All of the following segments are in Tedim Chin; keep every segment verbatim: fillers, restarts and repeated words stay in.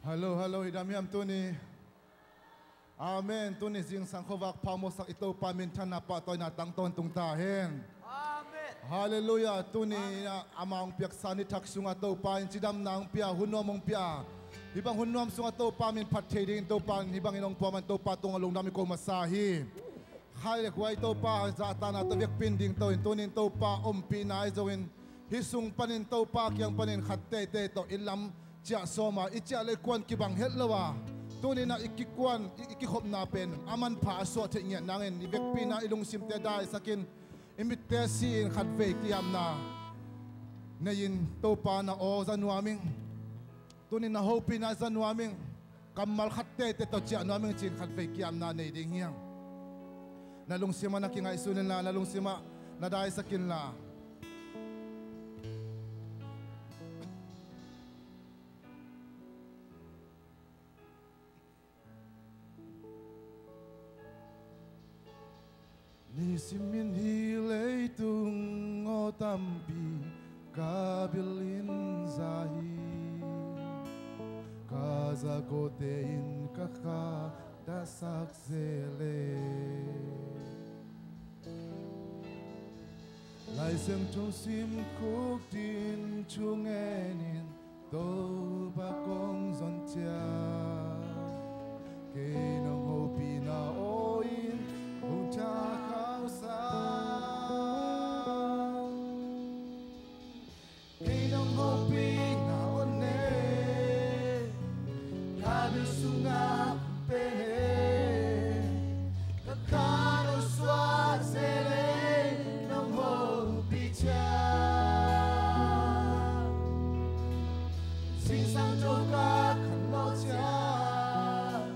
Hallo, hallo, i dam hiam tuni? Amen. Tuni zingsang khuavak phamawhsak i Topa minthanna pahtawina tang tawntung ta hen. Amen. Halleluiah. Tuni in ah ama hong piaksa ni thak sungah Topa in cidamna hong pia, hun nuam hong pia. Hih bang hun nuam sungah Topa min phat thei dingin Topa in hih bangin hong phuaman Topa tungah lungdam i ko masa hi. Khai le khuai Topa zahtakna tawh vekpi in ding to in, tunin Topa ompihna ahi zongin hih sung panin Topa kiang panin khat teitei tawh i lam ciah sawm a, i ciah le kuan kibang het lo a, tunin ah i kikuan i, i kikhopna pen a manpha a suah theih ngiat nangin i vekpi in ah i lungsimte daisakin i mitte si-in khatvei kiamna nei-in Topa na aw za nuam ing. Tunin na hopihna za nuam ing. Kammal khat teitei tawh ciah nuam ing ci-in khatvei kiamna nei ding hiam? Na lungsimah na kingaihsun inla, na lungsimah na daisak inla. Nisimin hih leitung aw tampi ka bilin za hi. Ka zahgawhte in ka kha dahsak zel e. Lai Siangtho sim khuk din thu ngenin Topa kong zon ciang kei nong hopihna aw in hong tha khauh sa. Kei nong hopihna aw ne, ka bil sungah pen e. Ka khan aw suah zel e nong hopih ciang. Zingsang tawh ka khan nawh ciang,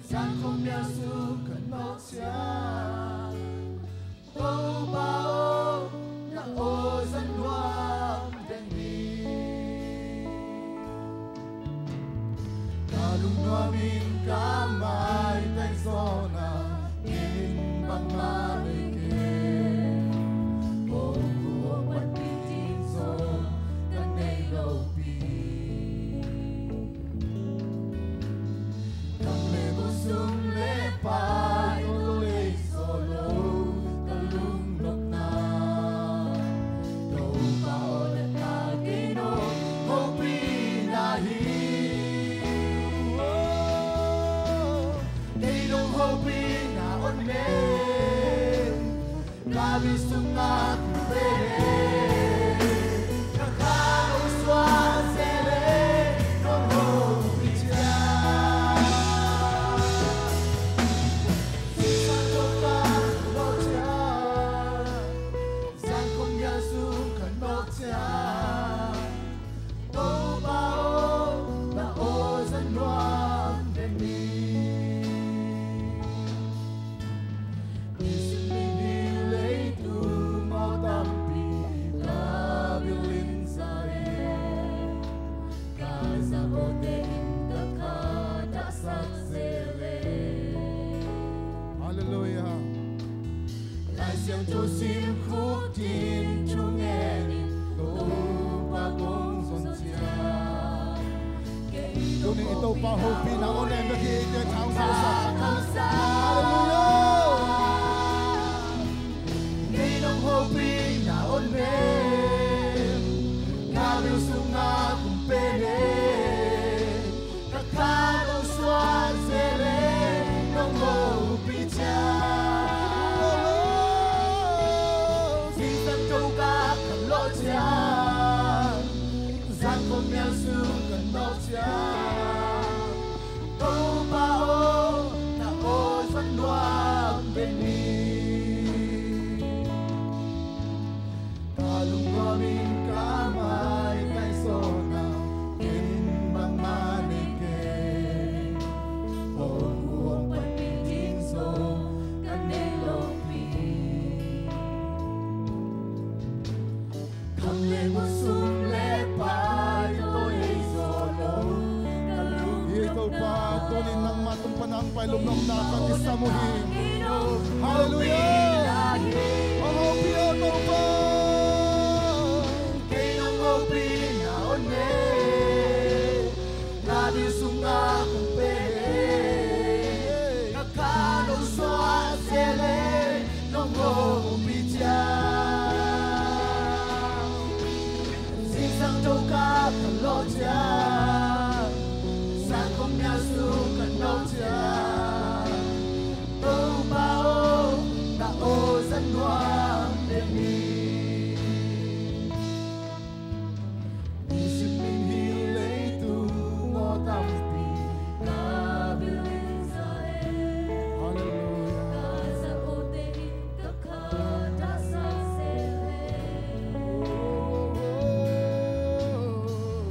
zan khawng mial sung ka nawh ciang. Topa aw, na aw za nuam den hi. Ka lungnuam in ka maitai zawn a, in bangmah nei kei. Hong hu hong panpih ding zaw ka nei lopi. Kam le bu sum le pai tawh lei zaw lo ka lungnopna. Topa aw, na tha kei nong hopihna hi. Kei nong hopihna aw ne, ka bil sungah pen e. Ka khan aw suah zel e nong hopih ciang. Zingsang tawh ka khan nawh ciang, zan khawng mial sung ka nawh ciang. Topa aw, na aw za nuam den hi. Nisimin hih leitung aw tampi ka bilin za e. Ka zahgawhte in ka kha dahsak zel e. Halleluiah. Lai Siangtho sim khuk din thu ngenin Topa kong zon ciang. Tunin i Topa hopihna aw ne bek hi eite tha hong khauhsak. Halleluiah. Kei nong hopihna aw ne, ka bil sungah kong pen e. Ka khan aw suah zel e nong hopih ciang. Zingsang tawh ka khan nawh ciang, zan khawng mial sung ka nawh ciang. Topa aw, na aw za nuam den hi. Ka lungnuam in ka maitai zawn a, in bangmah nei kei. Hong hu hong panpih ding zaw ka nei lopi. Kam le bu sum le pai tawh lei zaw lo ka lungnopna. Hi Topa, tunin nangmah tung pan hong pai lungnopna ka kisam uh hi. Halleluiah. Hong hopih aw Topa. Kei nong hopihna aw ne, ka bil sung ciang, zan khawng mial sung ka nawk ciang, Topa aw, na aw za nuam den hi. Nisim ning hi leitung aw tampi na bilin za e. Hallelujah. Ka za awte in ka kha ta sa se le.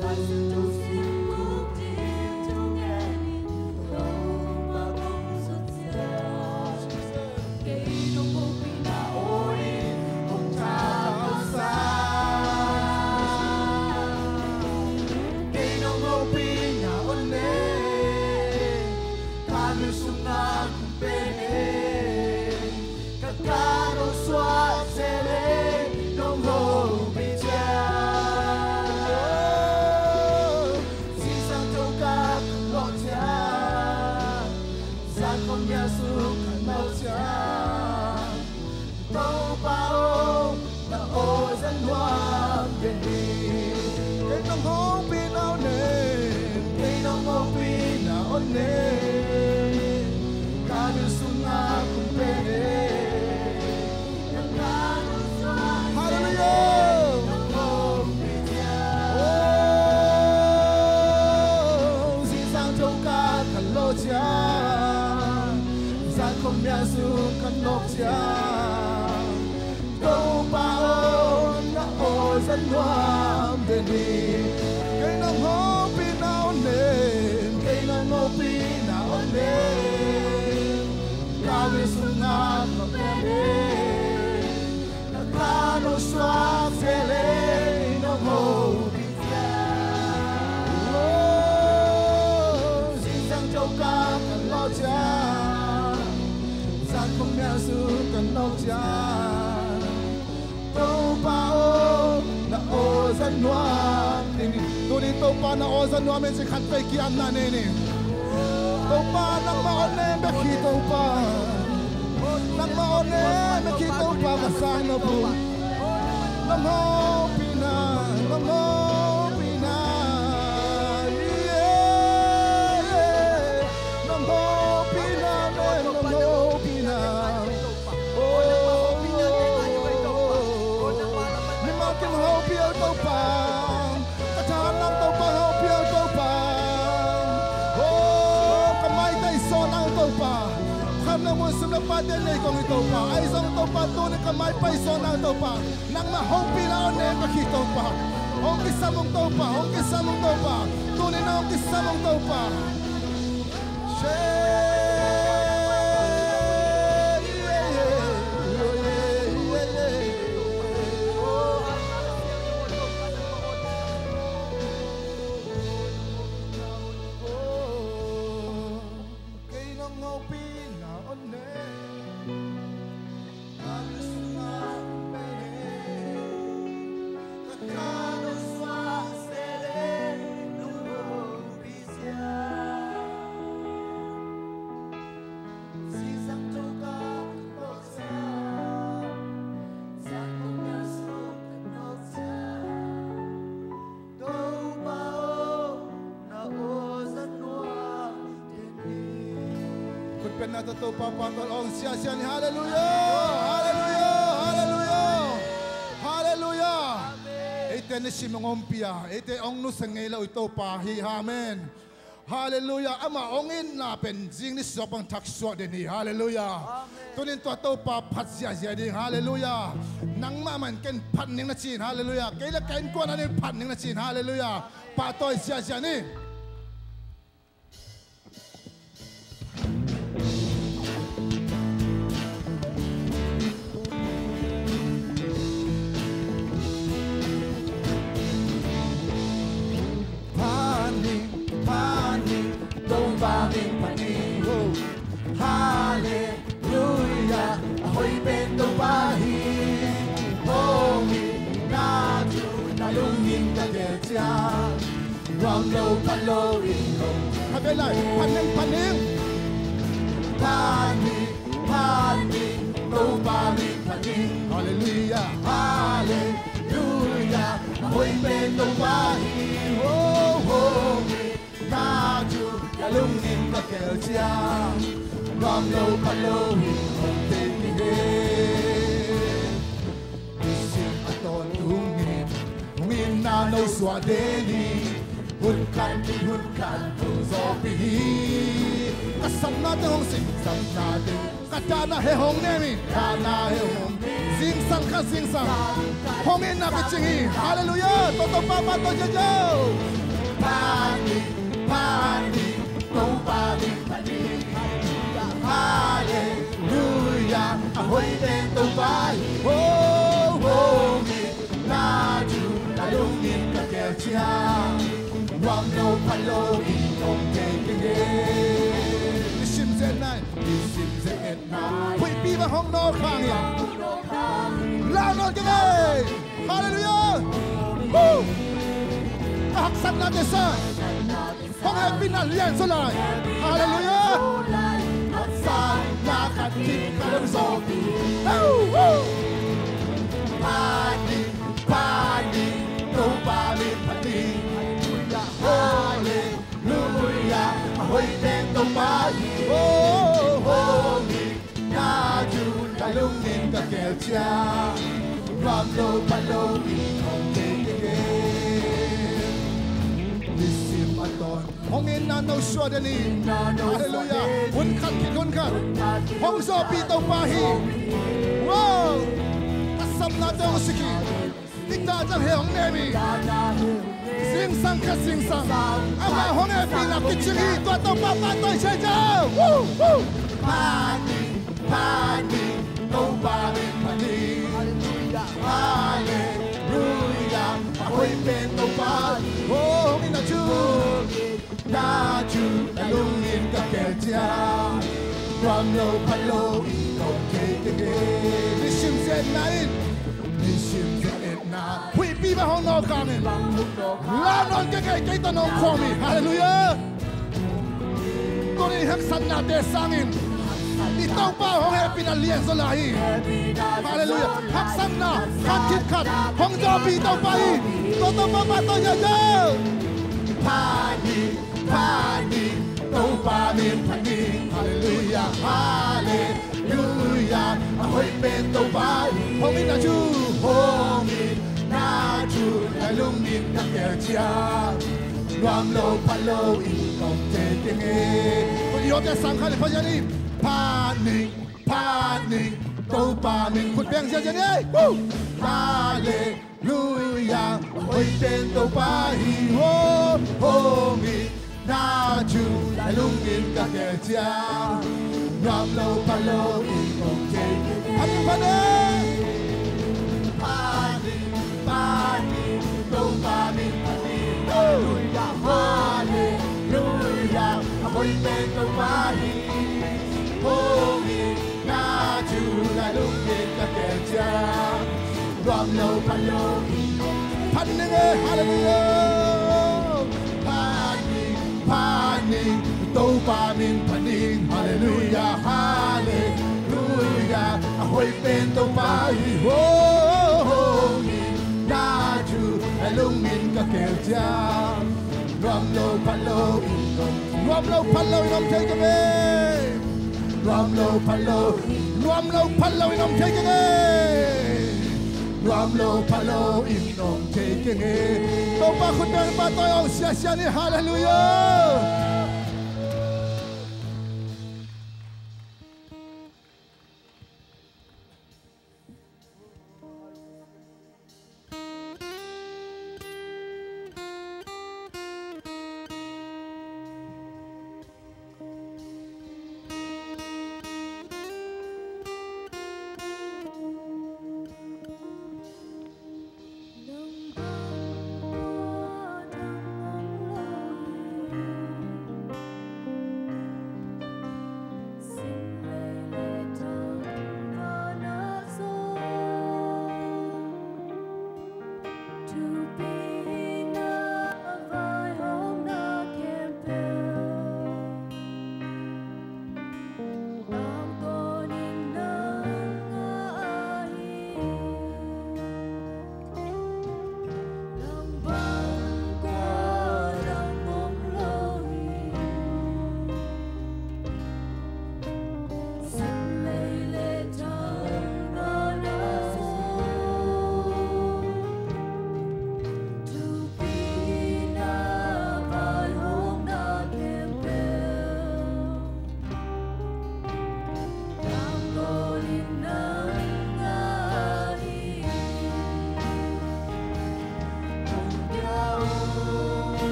Ka za tu sim kuk ding tu ngen in Topa kong zut ciang. Kei nong hopihna aw in hong tha ka sa. Kei nong hopihna aw ne, ka mil sungah kong pen e. Ka ka nong suak se le nong hopih ciang. Zingsang to ka ka lawh ciang. Zan khawng mial sung ka nawk ciang, Topa aw, na aw za nuam den hi. Kei nong hopihna aw ne, kei nong hopihna aw ne, ka mil sungah kong pen e. Hallelujah. Oh, zingsang to ka ka lawh ciang, zan khawng mial sung ka nawk ciang, Topa aw, na aw za nuam den hi. Kei nong hopihna aw ne, kei nong hopihna aw ne, ka mil sungah ka pen e. Ka ka nong suak se le nong hopih ciang. Oh, zingsang to ka ka lawh ciang, zan khawng mial sung ka nawk ciang, Topa aw, na aw za nuam den hi. Tuni Topa na aw za nuam in ci khat vei kiamna nei ni. Topa nangmah aw ne bek hi Topa. Nangmah aw ne bek hi Topa ka sang na bu. Nong hopihna, nong hopihna, yeah, yeah. Nong hopihna ne, nong hopihna. Oh, mimal kim hopih aw Topa. Ka thahat lam Topa hopih aw Topa. Oh, ka maite i sawt nang Topa. Kham le mun sum le paate nei kong hi Topa. Ahi zong Topa tuni ka maite i sawt nang Topa. Nangmah hopihna aw ne ka hi Topa. Hong kisam ung Topa, hong kisam ung Topa. Tuni na hong kisam ung Topa. Khutbetna tawh Topa pahtawi hong siasia ni. Halleluiah! Halleluiah! Halleluiah! Halleluiah! Eite nisim hong ompih a, eite hong nusia ngei lo i Topa hi. Amen. Halleluiah. Amah hong itna pen zing ni suak bang thak suak den hi. Halleluiah. Amen. Tunin tua Topa phat ziahziah ding. Halleluiah. Nangmah mah in ken phat ning na ci in. Halleluiah. Kei le ka innkuan ading phat ning na ci in. Halleluiah. Pahtawi ziahziah ni. Phat ning, phat ning, Topa min phat ning. Oh. Halleluiah, a hoih pen Topa hi. Hong itna thu na lungsim ka gel ciang, nuam lo pha lo in hong. Khat vei lai, phat ning, phat ning. Phat ning, phat ning, Topa min phat ning. Halleluiah. Halleluiah, a hoih pen Topa hi. Oh. Nuam lo pha lo in hong thei kei hi. Nisim a tawntung in hong itna nosuah den hi. Hun khat khit hun khat hong zawhpih hi. Ka sapnate hong sik, sapnate ka dahna he hong nem hi. Dahna he hong zingsang khat zingsang hong itna kicing hi. Halleluiah. Tua Topa pahtawi ziahziah. Phat ni, phat ni, Topa min phat ni. Halleluiah. A hoih pen Topa hi. Oh, oh, hong itna thu a lungsim ka tel ciang, nuam lo pha lo in hong thei kei hi. Nisim zetna in, nisim zetna in huihpi bang hong nawk hangin, lau nawn kei hi. Halleluiah. Woo! Ka haksatnate sang hong hehpihna lianzaw lai. Halleluiah. Haksatna khat khit khat hong zawhpih. Woo! Phat ni, phat ni, Topa min phat ni. Halleluiah. A hoih pen Topa hi. Oh, hong itna thu a lungsim ka tel ciang, nuam lo pha lo in hong thei kei hi. Nisim a tawn hong itna nosuah den hi. Halleluiah. Hun khat khit hun khat hong zawhpih Topa hi. Wow. Ka sapnate hong sik hi. Dik dah ciang he hong nem hi. Zingsang khat zingsang amah hong hehpihna kicing hi. Tua Topa pahtawi ziahziah. Woo, woo. Phat ni, phat ni, Topa min phat ni. Halleluiah. A hoih pen Topa hi. Oh, hong itna thu, na thu a lungsim ka tel ciang, nuam lo pha lo in hong thei kei hi. Nisim zetna in, nisim zetna in huihpi bang hong nawk hangin, lau nawn kei hi. Kei tawh nong khawm hi. Halleluiah. Tuni haksatnate sangin i Topa hong hehpihna lianzaw lai hi. Halleluiah. Haksatna khat khit khat hong zawhpih Topa hi. Tua Topa pahtawi ziahziah. Phat ni, phat ni, Topa min phat ni. Halleluiah. Halleluiah. A hoih pen Topa hi. Hong itna thu, hong itna thu a lungsim ka tel ciang, nuam lo pha lo in hong thei kei hi. Kong i awte sang khat le pha ziahziah ni. Phat ni, phat ni, Topa min, khut beng ziahziah ni. Woo! Halleluiah. Hoih pen Topa hi. Oh, hong itna thu a lungsim ka tel ciang, nuam lo pha lo in hong thei kei hi. Phat ni, phat ni, phat ni, Topa min phat ni. Halleluiah. Halleluiah. A hoih pen Topa hi. Hong itna thu a lungsim ka tel ciang, nuam lo pha lo in hong thei kei hi. Phat ning e. Halleluiah. Phat ni, phat ni, Topa min phat ni. Halleluiah. Halleluiah. A hoih pen Topa hi. Oh, hong itna thu a lungsim ka tel ciang, nuam lo pha lo in hong, nuam lo pha lo in hong thei kei hi. Nuam lo pha lo, nuam lo pha lo in hong thei kei hi. Nuam lo pha lo in hong thei kei hi. Topa khut beng pahtawi, hong siasia ni. Halleluiah.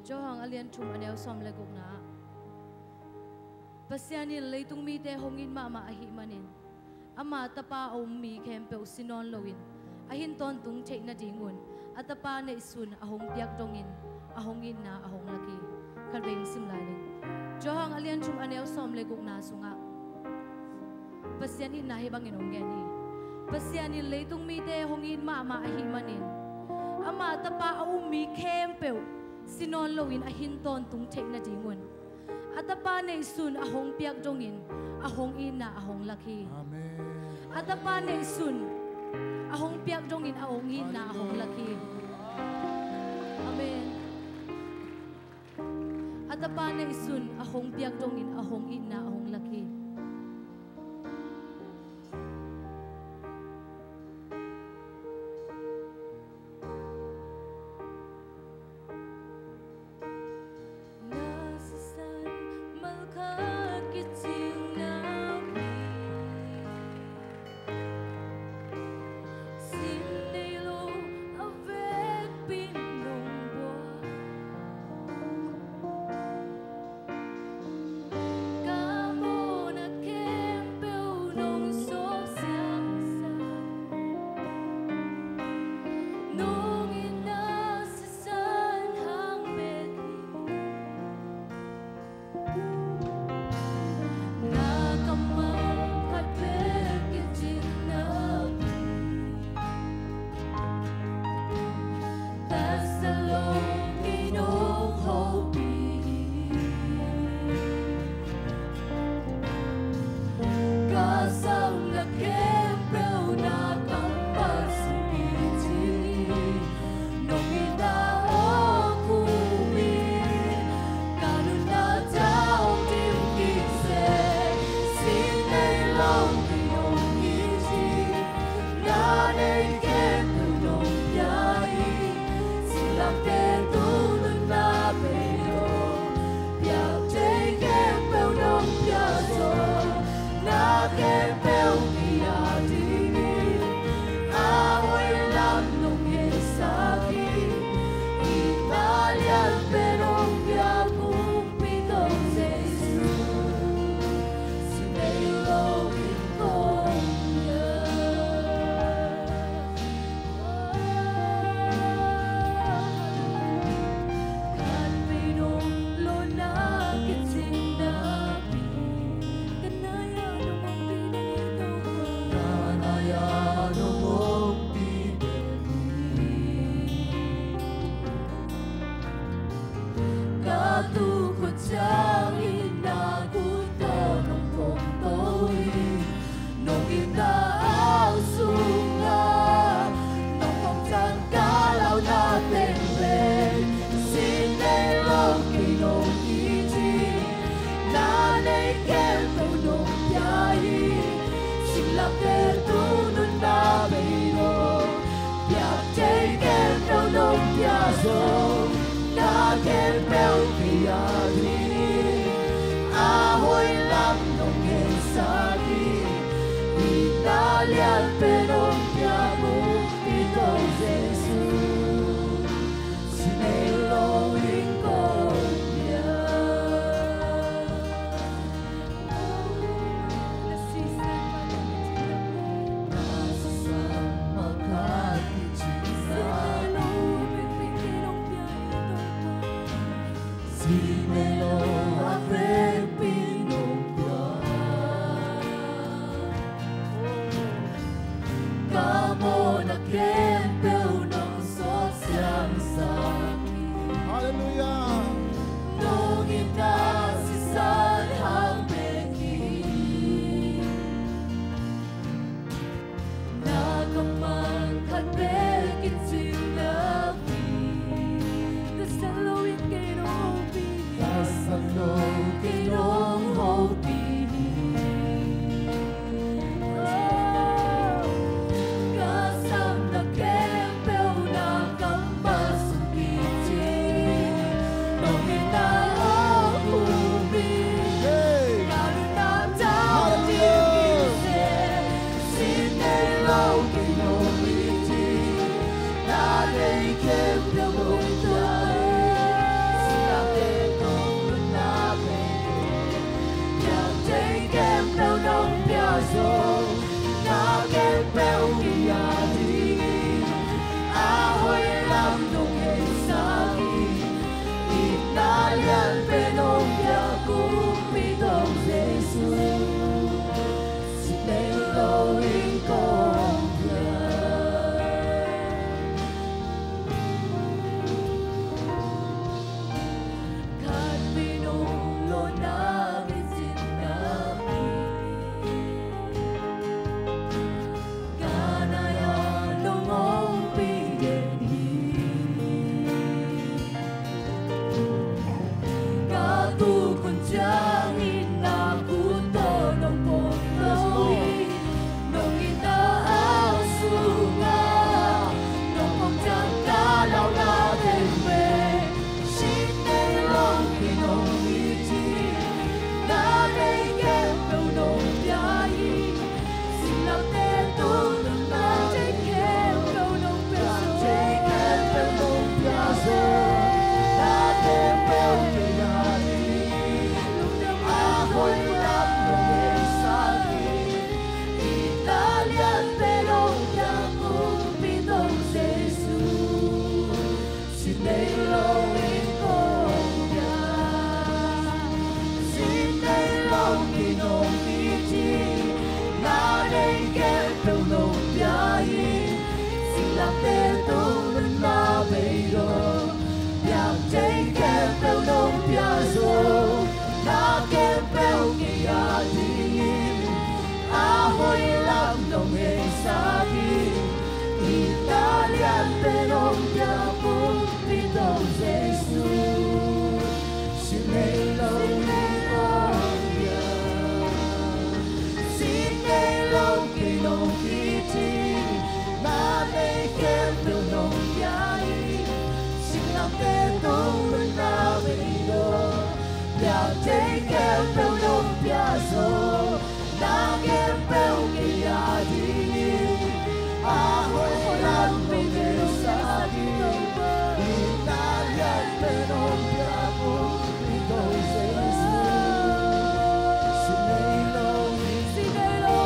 Johan a lian thum a neu sawm le gukna ah, Pasian in leitung mite hong it mahmah ahih manin, ama Tapa a um mi khempeuh si nawn loin a hin tawntung theih nadingun a Tapa neihsun a hong piak dongin a hong itna a hong lak hi. Khatvei hong sim lai ning. Johan a lian thum a neu sawm le gukna sungah Pasian itna hih bangin hong gen hi. Pasian in leitung mite hong it mahmah ahih manin, ama Tapa a um mi khempeuh si nawn loin a hin tawntung theih nadingun a Tapa neihsun a hong piak dongin a hong itna a hong lak hi. Amen. A Tapa neihsun a hong piak dongin a hong itna a hong lak hi. Amen. A Tapa neihsun a hong piak dongin a hong itna a hong lak hi. Halleluia.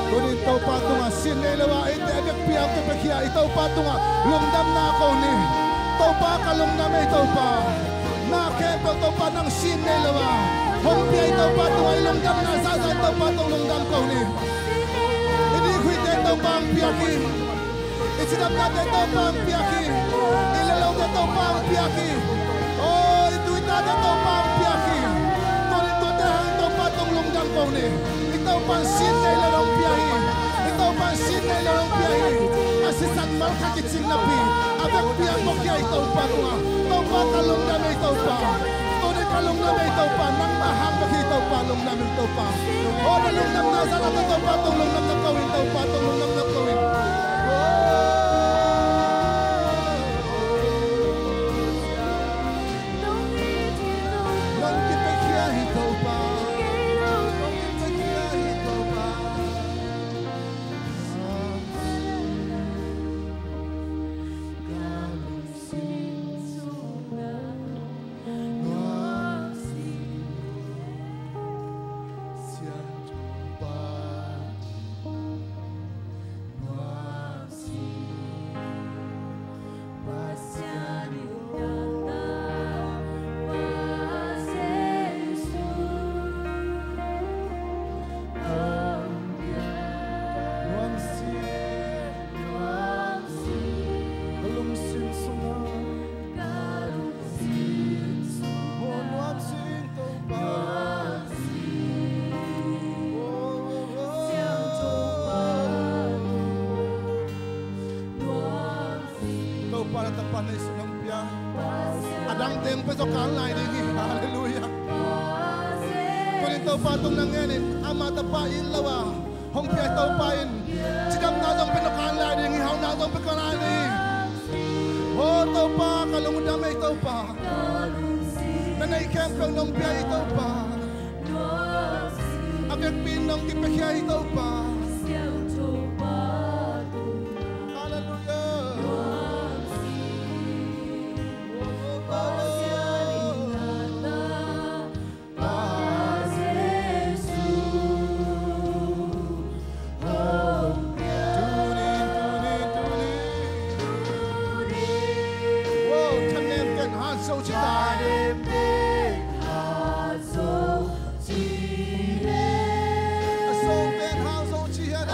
Tunin Topa tungah sin nei lo a, eite a vekpi-a hong kipiakhia i Topa tungah lungdamna ko ni. Topa, ka lungdam ei Topa. Na khempeuh Topa nang sin nei lo a hong pia i Topa tungah i lungdamna zahzah Topa tung lungdam ko ni. I dikhuite Topa hong piak hi. I cidamnate Topa hong piak hi. I lellote Topa hong piak hi. Aw, i tu i tate Topa hong piak hi. Tunin tuate hang Topa tung lungdam ko ni. I Topa in sin nei lo hong pia hi. I Topa in sin nei lo hong pia hi. A sisan mal khat i cing napi a vekpi-a hong piakhia i Topa tungah Topa ka lungdam ei Topa. Tunin ka lungdam ei Topa, nangmah hang bek hi Topa, lungdam in Topa. Aw, na lungdamna zahzah Topa tung lungdamna ko in, Topa tung lungdamna ko in. Nong kipiakhia hi Topa. Nong kipiakhia hi Topa. Jesu nong pia. A dang teng pia zaw kal lai ding hi. Halleluiah. Tunin Topa tung na ngen in, ama tapa it lo a hong pia Topa in, cidamna zong pia zaw kal lai ding hi, hauhna zong pia zaw kal lai ding hi. O Topa, ka lungdam ei Topa. Na neih khempeuh nong pia ei Topa. A vekpi in nong kipiakhia ei Topa. Halleluiah. Wow, thanem pen hat zo ci ta. A song pen hat zo ci hen.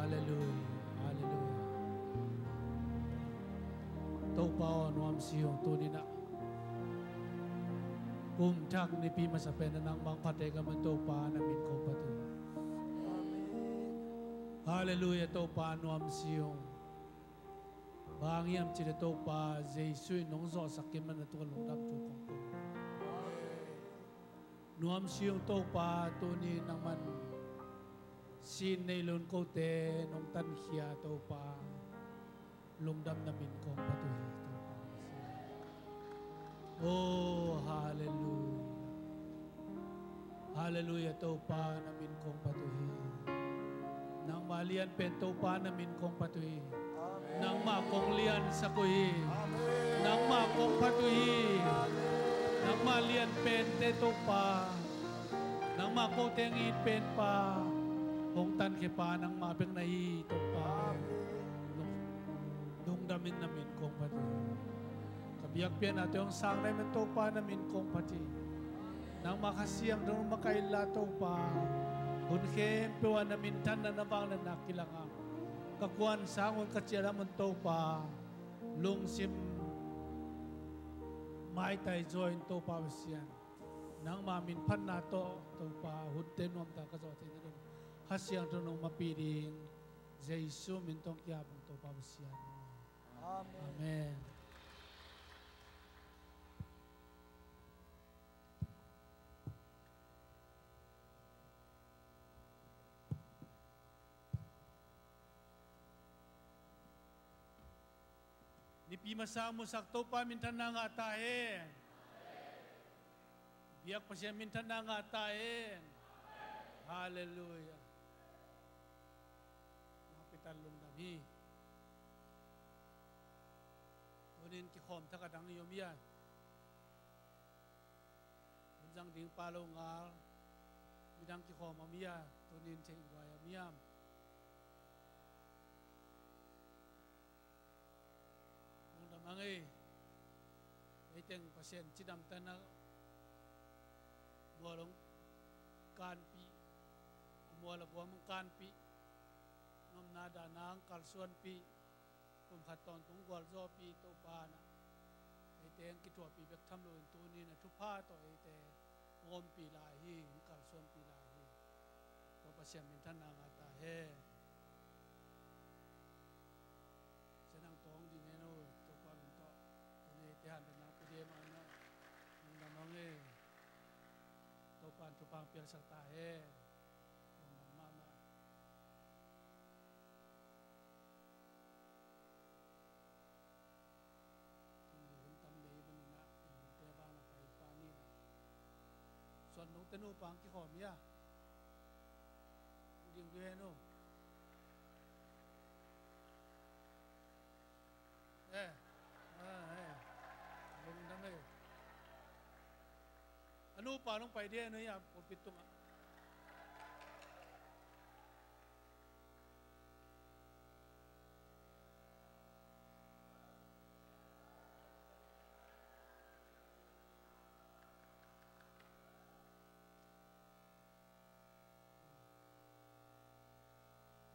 Halleluiah. Halleluiah, halleluiah. Topa aw, nuam si ung, tuni-in ah kum thak nipi masa pen ah nangmah hong phat thei ka man, Topa na min kong phat uh hi. Halleluiah, Topa nuam si ung. Bang hiam cih leh Topa Jesu in nong zawhsak kei man a tua lungdam thu kong ko. Nuam si ung Topa, tuni nangman sin nei lo kote nong tankhia Topa, lungdam na min kong phat uh hi Topa. Oh, halleluiah. Halleluiah, Topa na min kong phat uh hi. Nangmah lian pen Topa na min kong phat uh hi. Nangmah kong liansak uh hi. Nangmah kong phat uh hi. Nangmah lian pente Topa, nangmah kote hong it penpa, hong tankhia pa nangmah bek na hi Topa. Lungdam in na min kong phat uh hi. Ka biakpiakna tawh hong sang na hih man Topa na min kong phat hi. Nangmah Kha Siangtho hong makaih inla Topa, hun khempeuh ah na minthanna na vangliatna kilang a, ka kuan sang un, ka ciah lam un Topa, lungsim maitai zaw in Topa Pasian, nangmah min phatna tawh Topa, hunte nuamtak ka zawh theihna ding Kha Siangtho nong mapih ding Jesu min tawh kiap ung Topa Pasian. Amen. Amen. Nipi masa musak Topa minthanna ngah ta hen. Biak Pasian minthanna ngah ta hen. Halleluiah. Nakpi takin lungdam hi. Tunin kikhawm thak a dang i om hia? Hun zang ding pa lo ngal midang kikhawm om hia? Tunin theih guai om hiam? Lungdam hang ei. Ei teng Pasian cidamtakna mual hong kanpih, a mual a guam hong kanpih, nopna dahna hong kalsuanpih, kum khat tawntung gualzawhpih Topa in ah, eite hong kithuahpih bek tham loin tuni in a thupha tawh eite hong ompih lai hi, hong kalsuanpih lai hi. Tua Pasian minthanna ngah ta hen. Sia Nang Tawng ding hen aw, Topa min tawh. Tuni eite hanthotna pia ding mah in aw. Lungdam hang ei. Topa in thupha hong piaksak ta hen. Lungdam mahmah. Tanu pang kikhawm hia? Ding ding hen uh. Eh. Ah, eh. Lungdam eh. A nupa nong pai ding hen uh hia, pulpit tungah.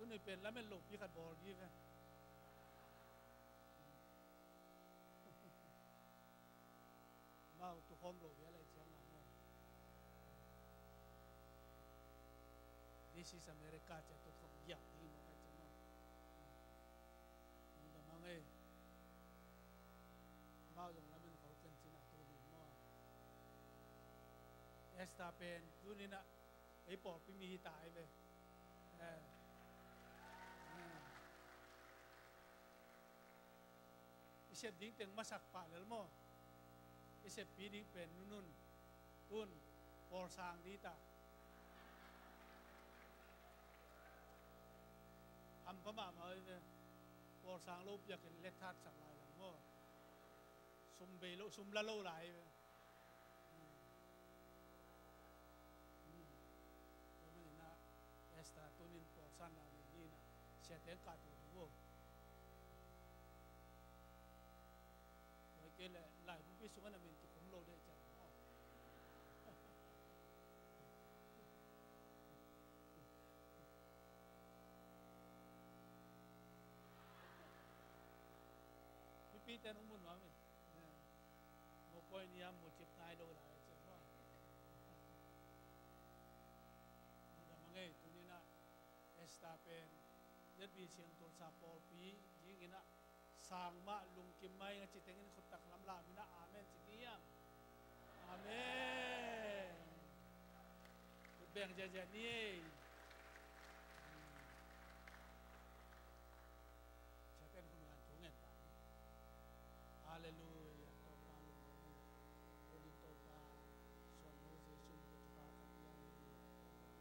Tuni pen lamet lopi khat bawl ding ve. Amau tukhawm lo ve a lai ciang a maw. This is America cia tukhawm giak ding maw kai ciang maw. Lungdam hang ei. Amau zong lamen khol ken cin a tu ding maw. Esther pen tuni-in ah ei pawlpi mi hi ta ei ve. Eh. Eh. I sep ding teng masak pah lel maw. I seppi ding pen nunun tun pawlsang ding ta. Hampha mahmah ei ve. Pawlsang lo piakin lethat sak lai lang maw. Sum bei lo, sum la lo lai ve. Tua manin ah Esther tunin pawlsanna nei ni in ah siate in kah tua ding uh. Tua kei leh laibupi sungah na min kikum lo deh ciang maw. Mipite in hong mu nuam in. No point hiam, mu cip nai lo lai a ciang maw. Lungdam hang ei, tuni-in ah Esther pen Z B C M Tulsa pawlpi dingin ah sang mah lungkim mah ing a ci tengin khut tak lamlam in ah amen ci ni hiam. Amen. Khut beng ziahziah ni ei. Siate in hun ngan thu ngen ta. Halleluiah. Topa lungdam hang. Tunin Topa suan no Jesu min tawh thupha ka pia hi.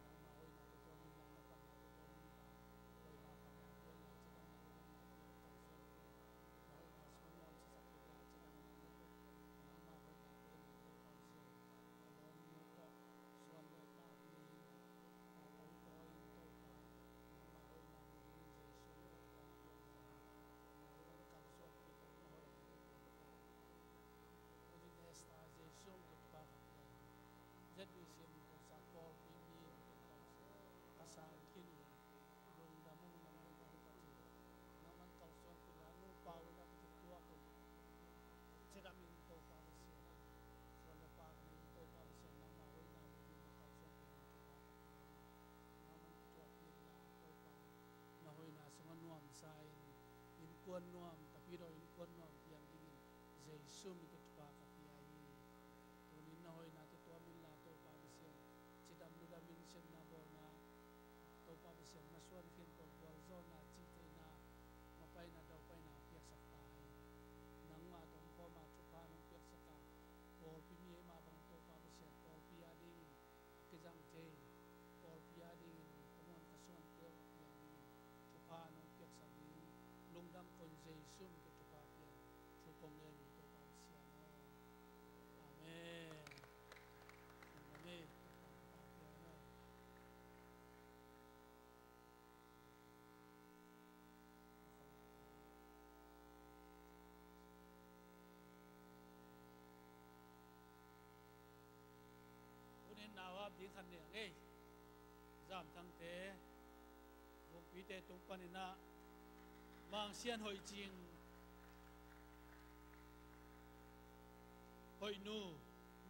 Nangma hoihna tawh tua min, nangma phatna tawh tua min ta. Hoihna phatna pia in la, cidamna, cidamna pia in, kalsuan pia in. Na hoihna sung nuam sisak in la, cidamna na tawh nangma hoihna pia in, Topa Pasian. Ka lawmnu tawh suan le pak nei in, ka lawmtawi in Topa, nangma hoihna mu dingin Jesu min tawh thupha ka pia hi. Na hoihna tawh kalsuanpih in, na hoihna tawh tua min ta. Tunin Esther Jesu min tawh thupha ka pia hi. Z B C M Tulsa pawlpi mi in Topa Pasian, ka sang khin hi. Lungdam ung, na hoihna tawh ka ci. Nangman kalsuanpih in la, nupa uh in a ka kituak uh. Cidam in Topa Pasian. Suan le pak nei in Topa Pasian, nangma hoihna mu dingin na kalsuanpih in Topa ka pia hi. Nangman kituakpih in la Topa, na hoihna sungah nuamsa in, innkuan nuam, tapidaw innkuan nuam piang dingin Jesu min tawh thupha ka pia hi. Tunin na hoihna tawh tuam in la Topa Pasian, cidam ludam in sepna bawlna Topa Pasian, masuan khin pawl gualzawhna, cihtheihna, mapaina, daupaina piaksak ta hi. Nangmah tawh omkhawm a thupha nong piaksak a, pawlpi mi ei mah bang Topa Pasian, pawlpi a dingin a kizang thei, pawlpi a dingin ka muan ka suante uh a piang dingin thupha nong piaksak dingin lungdam kawmin Jesu min tawh thupha pia in, thu kong ngen hi Topa Pasian aw. Amen. Amen. Amen. Tunin nauhap ding khat nei ing ei. Zamthangte, Vungpite tung panin ah Mang Sian Hoih Cing, Hoih Nu,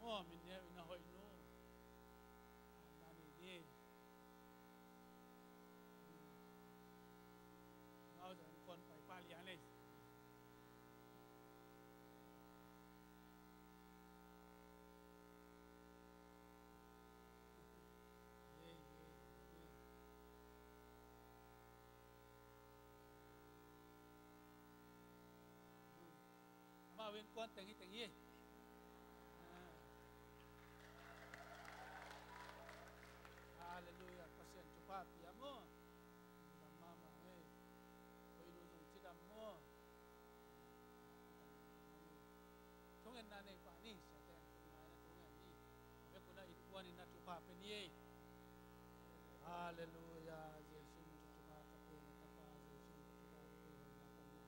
maw, min neu in ah Hoih Nu. Amah nei ni. Amau zong kon pai pah lian ei. Ei, ei, ei. Amau innkuan teng hi, teng hi. Ah. Ei. Halleluia. Jesu min tawh thupha ka pia, na Tapa Jesu min tawh thupha ka pia, hoihna pan na.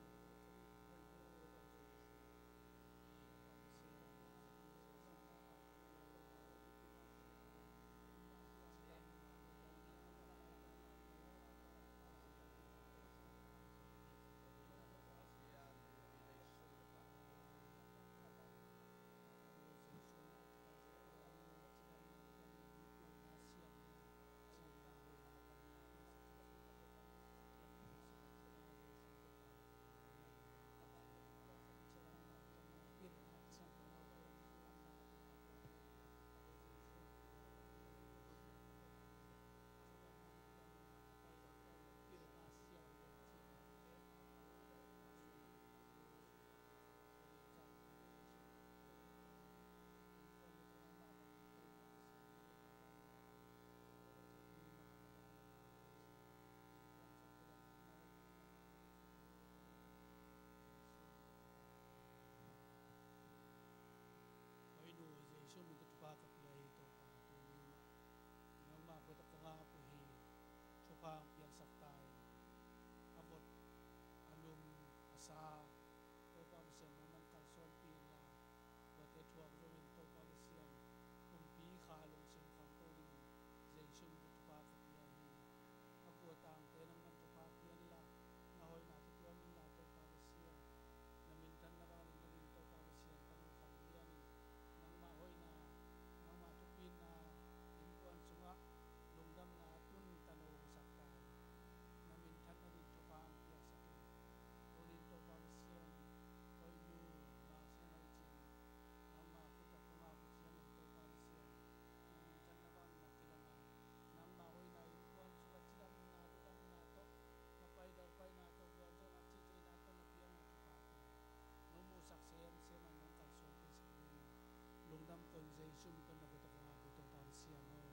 Hoih nu, Jesu min tawh thupha ka pia hi, Topa, tuni in ah nangmah khut ah kong ap uh hi. Thupha hong piaksak ta in. A vot, a lum, a sa, Topa Pasian, nangman kalsuanpih inla, tuate thuak loin, Topa Pasian, kumpi kha lungsim khangto dingin Jesu min tawh thupha ka pia hi. A kua tangte nangman thupha pia inla, na hoihna tawh tuam inla, Topa Pasian, na minthanna bangin na min, Topa Pasian, tanu khang lianin, nangmah hoihna, nangmah thupitna innkuan sungah lungdamna tun tanu sak ta in. Na minthanna dingin thupha hong piaksak in. Tuni in, Topa Pasian, hoih nu, Mangsianghoih Cin, nangmah khut ah kong ap uh ciangin, Topa Pasian, na minthanna bangin na kilangh a, nangmah hoihna innkuan sungah cidamna, ludamna tawh, na paidal paina tawh, gualzawhna, cihtheihna tawh na piak na thupha pen nong muhsak semsem a, nong kalsuanpihsak dingin lungdam kong, Jesu min tawh na khut ah kong ap hi, Topa Pasian aw.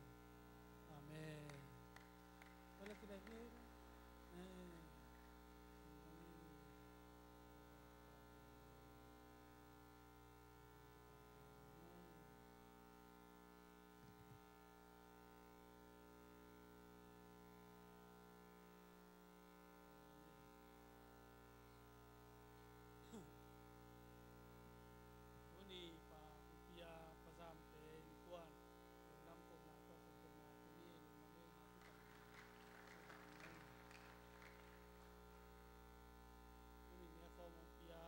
Amen. Amen. Tuni Pa Upia, Pa Zamte innkuan lungdam kohna tawh, lungdamna tuni lungdam ei na. Tuni nekhawm hong pia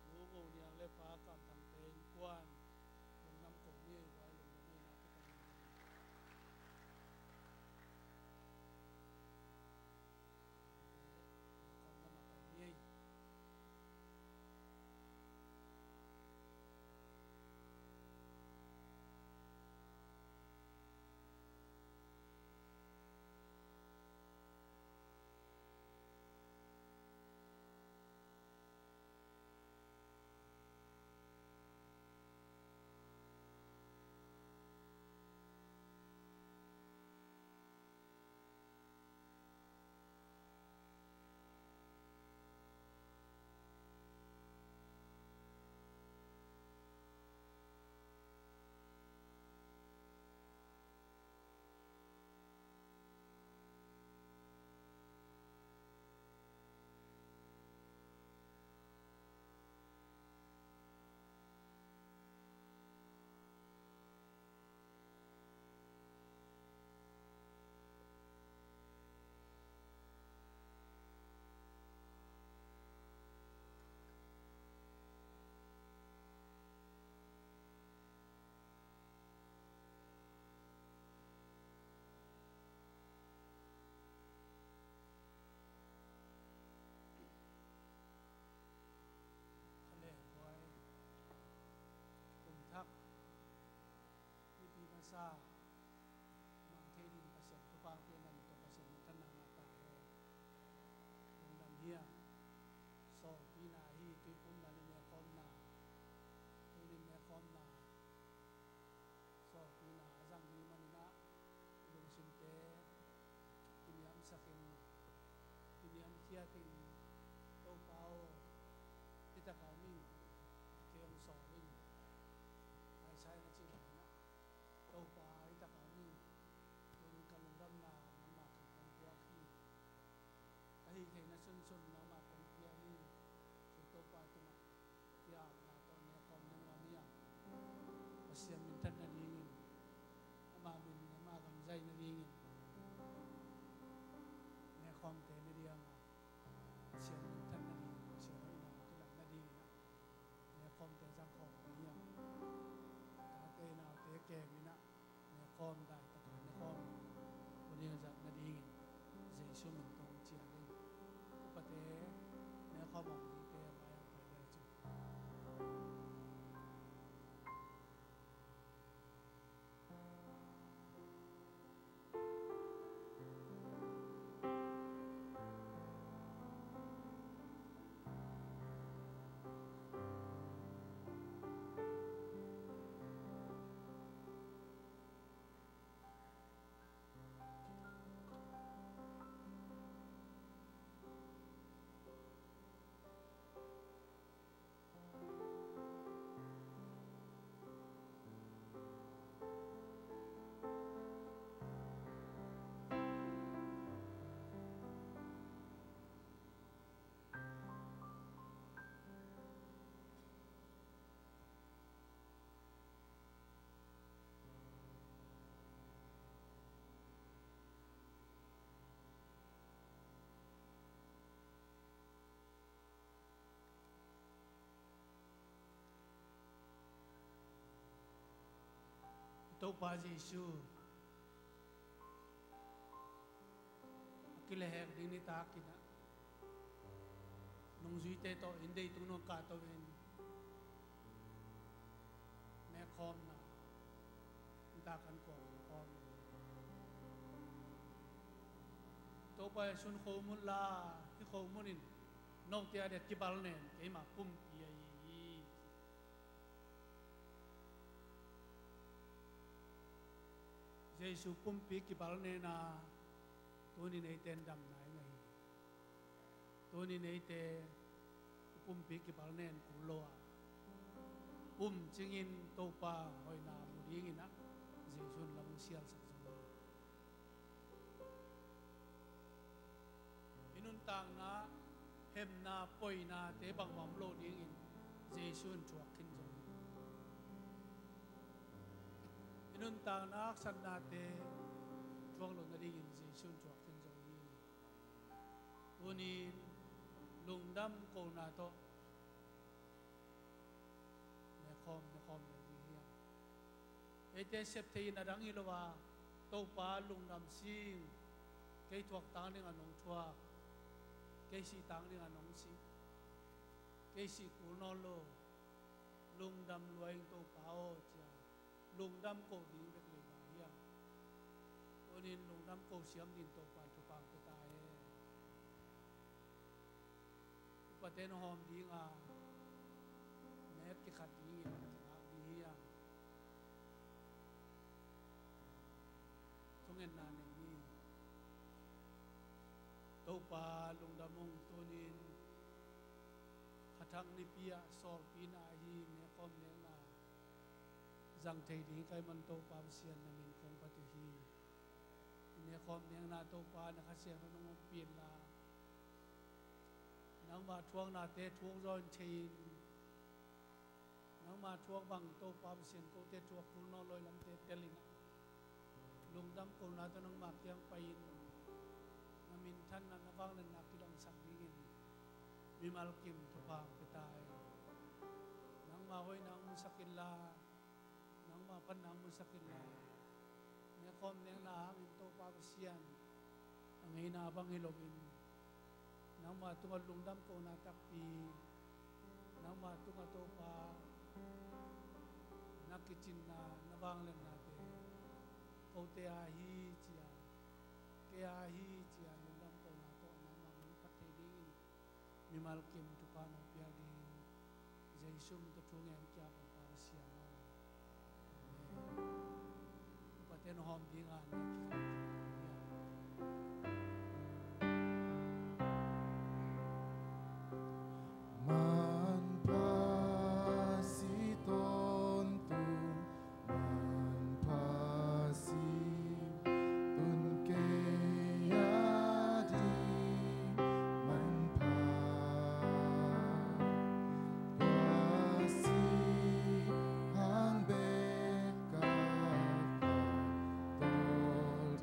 Nu Ngo Niang le Pa Kam Thangte innkuan lungdam ko ni ei, guai lungdam ei na. Ka lehbuai, kum thak, mipi masa mang thei ding Pasian thupha pia na min tawh Pasian minthanna ngah ta hen. Lungdam hi a, sawlpina hi, tuiphumna le mekhawmna, tuni mekhawmna, sawlpina a zang mi manin ah, i lungsimte kiniamsakin, kiniamkhiatin, Topa aw, hih takah om ing, kei hong sawl ing, Isaiah na cih bangin ah, Topa, hih takah om ing, Khawmte mediang a Pasian minthan nading, Pasian hoihna kilang nading in ah, mekhawmte zang khawm ding hiam? Tate naute kem in ah, mekhawm dai taka mekhawm hun in zat nadingin Jesu min tawh cial in. Upate mekhawm a om dingte mai-ah pai lecin. I Topa Jesu a kilehhek ding nitak in ah, nungzuite tawh in deitung nung kahto in mekhawmna in tak an kuang khawm. Topa Jesu in, "Khomun la, hih khomun in note a diak kibal nen, keima pumpi ahi hi." Jesu pumpi kibal nen a, tuni-in eite in damna i ngah hi. Tuni-in eite i pumpi kibal nen kul lo a, pum cingin Topa hoihna mu dingin ah Jesu in lam hong sialsak zo hi. I nuntakna hemna poinate bangbang om lo dingin Jesu in thuak khin zo hi. I nuntakna haksatnate thuak loh nadingin Jesu in thuak khin zo hi. Tuni-in lungdam kohna tawh mekhawm, mekhawm lo ding hiam? Eite sep thei in a dang hi lo a, "Topa lungdam sing, kei thuak tang ding a nong thuak, kei sih tang ding a nong sih, kei sih kul nawn lo, lungdam lua ing Topa aw," ci a lungdam ko ding bek lei bang hiam? Tuni-in lungdam ko siam dingin Topa in thupha hong pia ta hen. Upate na hawm ding a, nek kikhat dingin kingak ding hiam? Thungetna nei ni. Topa lungdam ung, tuni-in khathak nipi ah sawlpina ahi mekhawm nekna zang thei ding ka hih man Topa Pasian, na min kong phat uh hi. I mekhawm nekna Topa na Kha Siangtho in hong ompih inla, nangma thuaknate thuak zaw in thei in, nangma thuak bang Topa Pasian kote thuak kul nawn lo i lamte tel in ah, lungdam kohna tawh nangma kiang pai-in na minthanna, na vangliatna kidangsak dingin mimal kim thupha hong pia ta hen. Nangma hoihna hong musak inla, nangma phatna hong musak inla, mekhawm nekna hangin Topa Pasian, a ngeina bang hi loin, nangma tungah lungdam kohna takpi, nangma tungah Topa na kicinna, na vangliatnate kote a hi ci a, kei a hi ci a lungdam kohna tawh nangma min phat thei dingin mimal kim thupha nong piak dingin Jesu min tawh thu ngen kia, Topa Pasian aw. Amen. Upate na hawm ding a, na kikhat ding a. Manpha si tawntung, manpha si tun kei a ding, manpha tua si hang bek ka tawl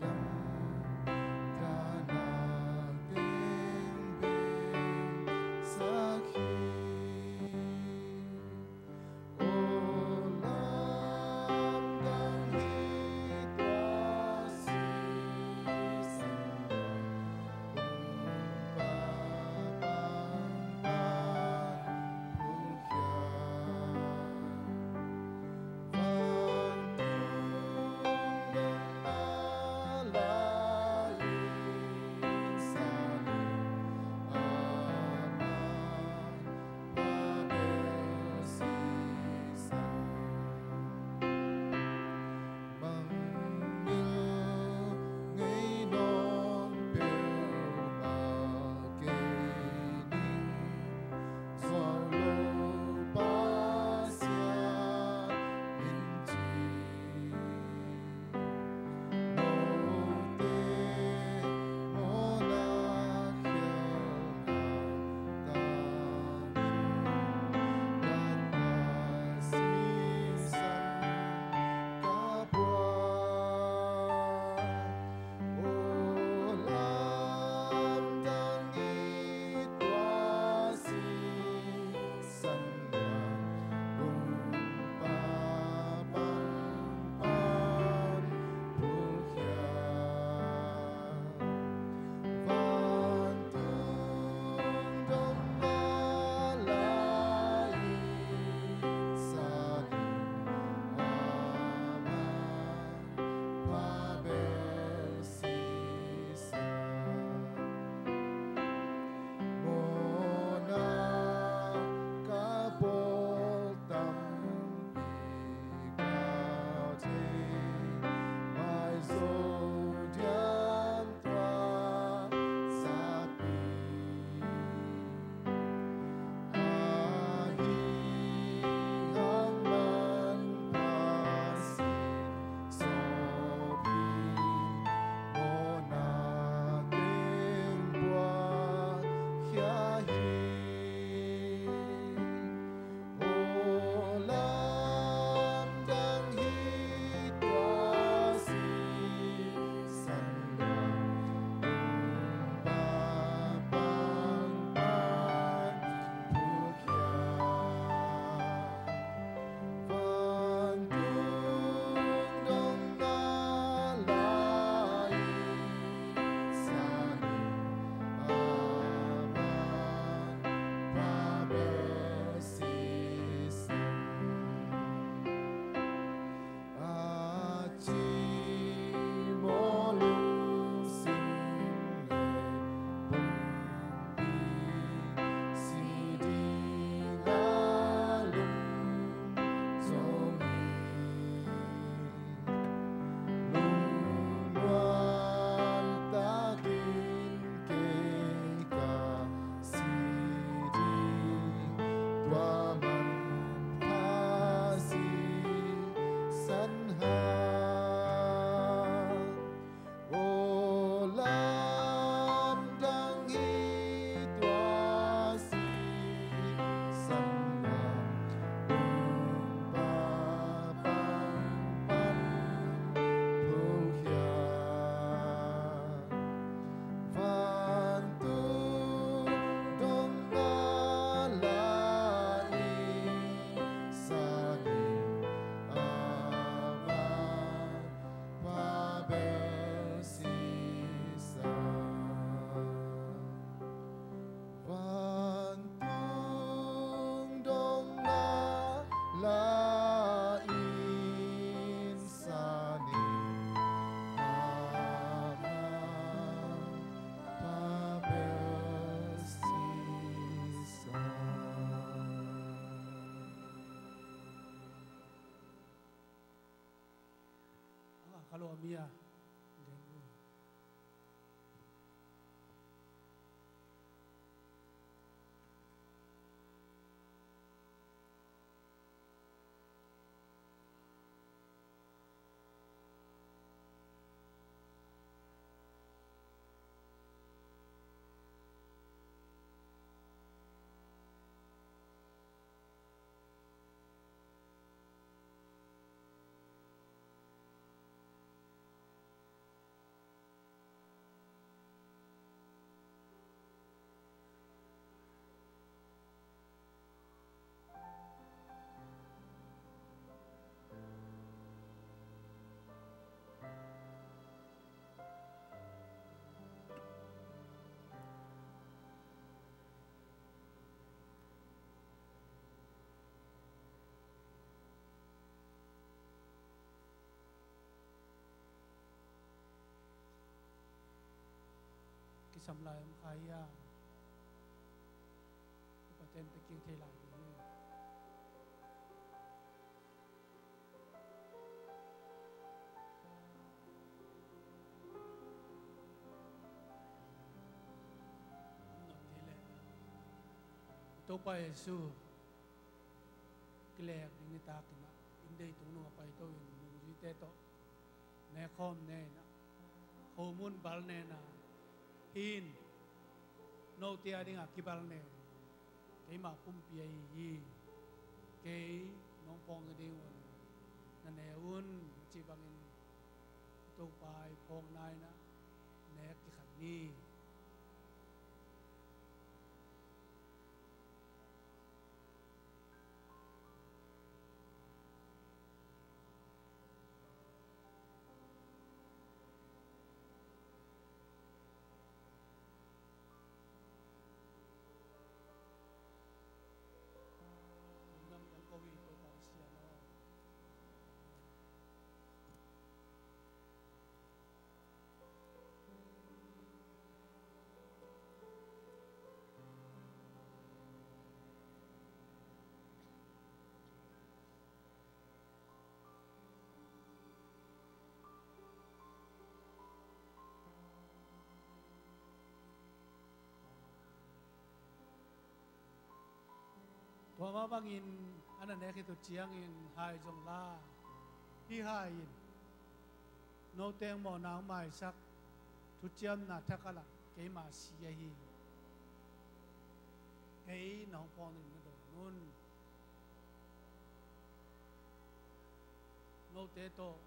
Ka lawm hi a, gen uh. Kisam lai om kha hi a, upate in pia kik thei lai ding hi. Topa Jesu kilek ding nitak in ah, inn dei tung nung a paito in nungzuite tawh nekhawm ne in ah, khomun bal ne in ah, hih in note a dingah kibal ne, keima pumpi ahi hi. Kei nong phawk nadingun na ne un, cih bangin Topa i phawkna in ah nek kikhen ni. Lungdam kong ko hi, Topa Pasian aw. Tua mah bangin a na nek khit uh ciangin hai zong la, hih hai in note mawhna hong maisak thuciamna thak a lah keima si ahi. Kei na hong phawk nading na dawn un. Note tawh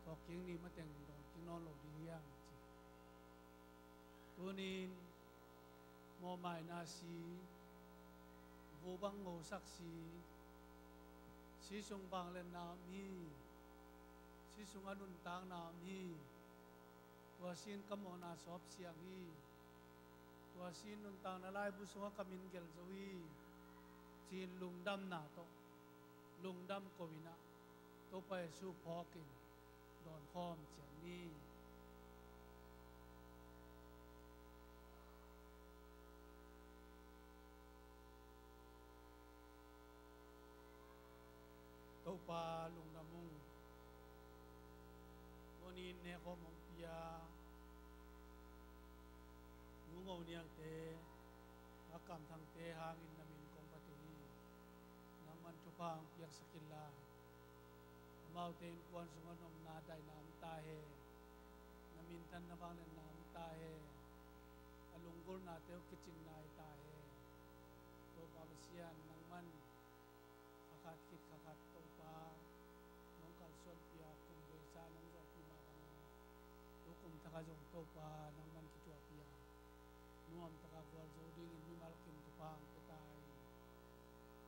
thawhkik ni mateng dawn kik nawn lo ding hiam ci. Tuni-in mawhmaina si, vu bang ngosak si, si sung vangliatna om hi, si sungah nuntakna om hi. Tua si-in ka mawhna sawp siang hi. Tua si-in nuntakna laibu sungah ka min gelh zo hi, ci-in lungdamna tawh, lungdam ko in ah, Topa Jesu phawkin dawnkhawm ciat ni. Topa lungdam ung. Tuni-in nekhawm hong pia Nu Ngo Niangte, Pa Kam Thangte hangin na min kong phat uh hi. Nangman thupha hong piaksak inla, amaute innkuan sungah nopna daihna om ta hen. Na minthanna vangliatna om ta hen. A lunggulhnate uh kicing nai ta hen. Topa Pasian, nangman kha khat khit kha khat Topa nong kalsuanpih a, kum beisa nong zawhpih mah bangin tu kum thakah zong Topa nangman kithuahpih a, nuamtakah gualzo dingin mimal kim thupha hong pia ta hi.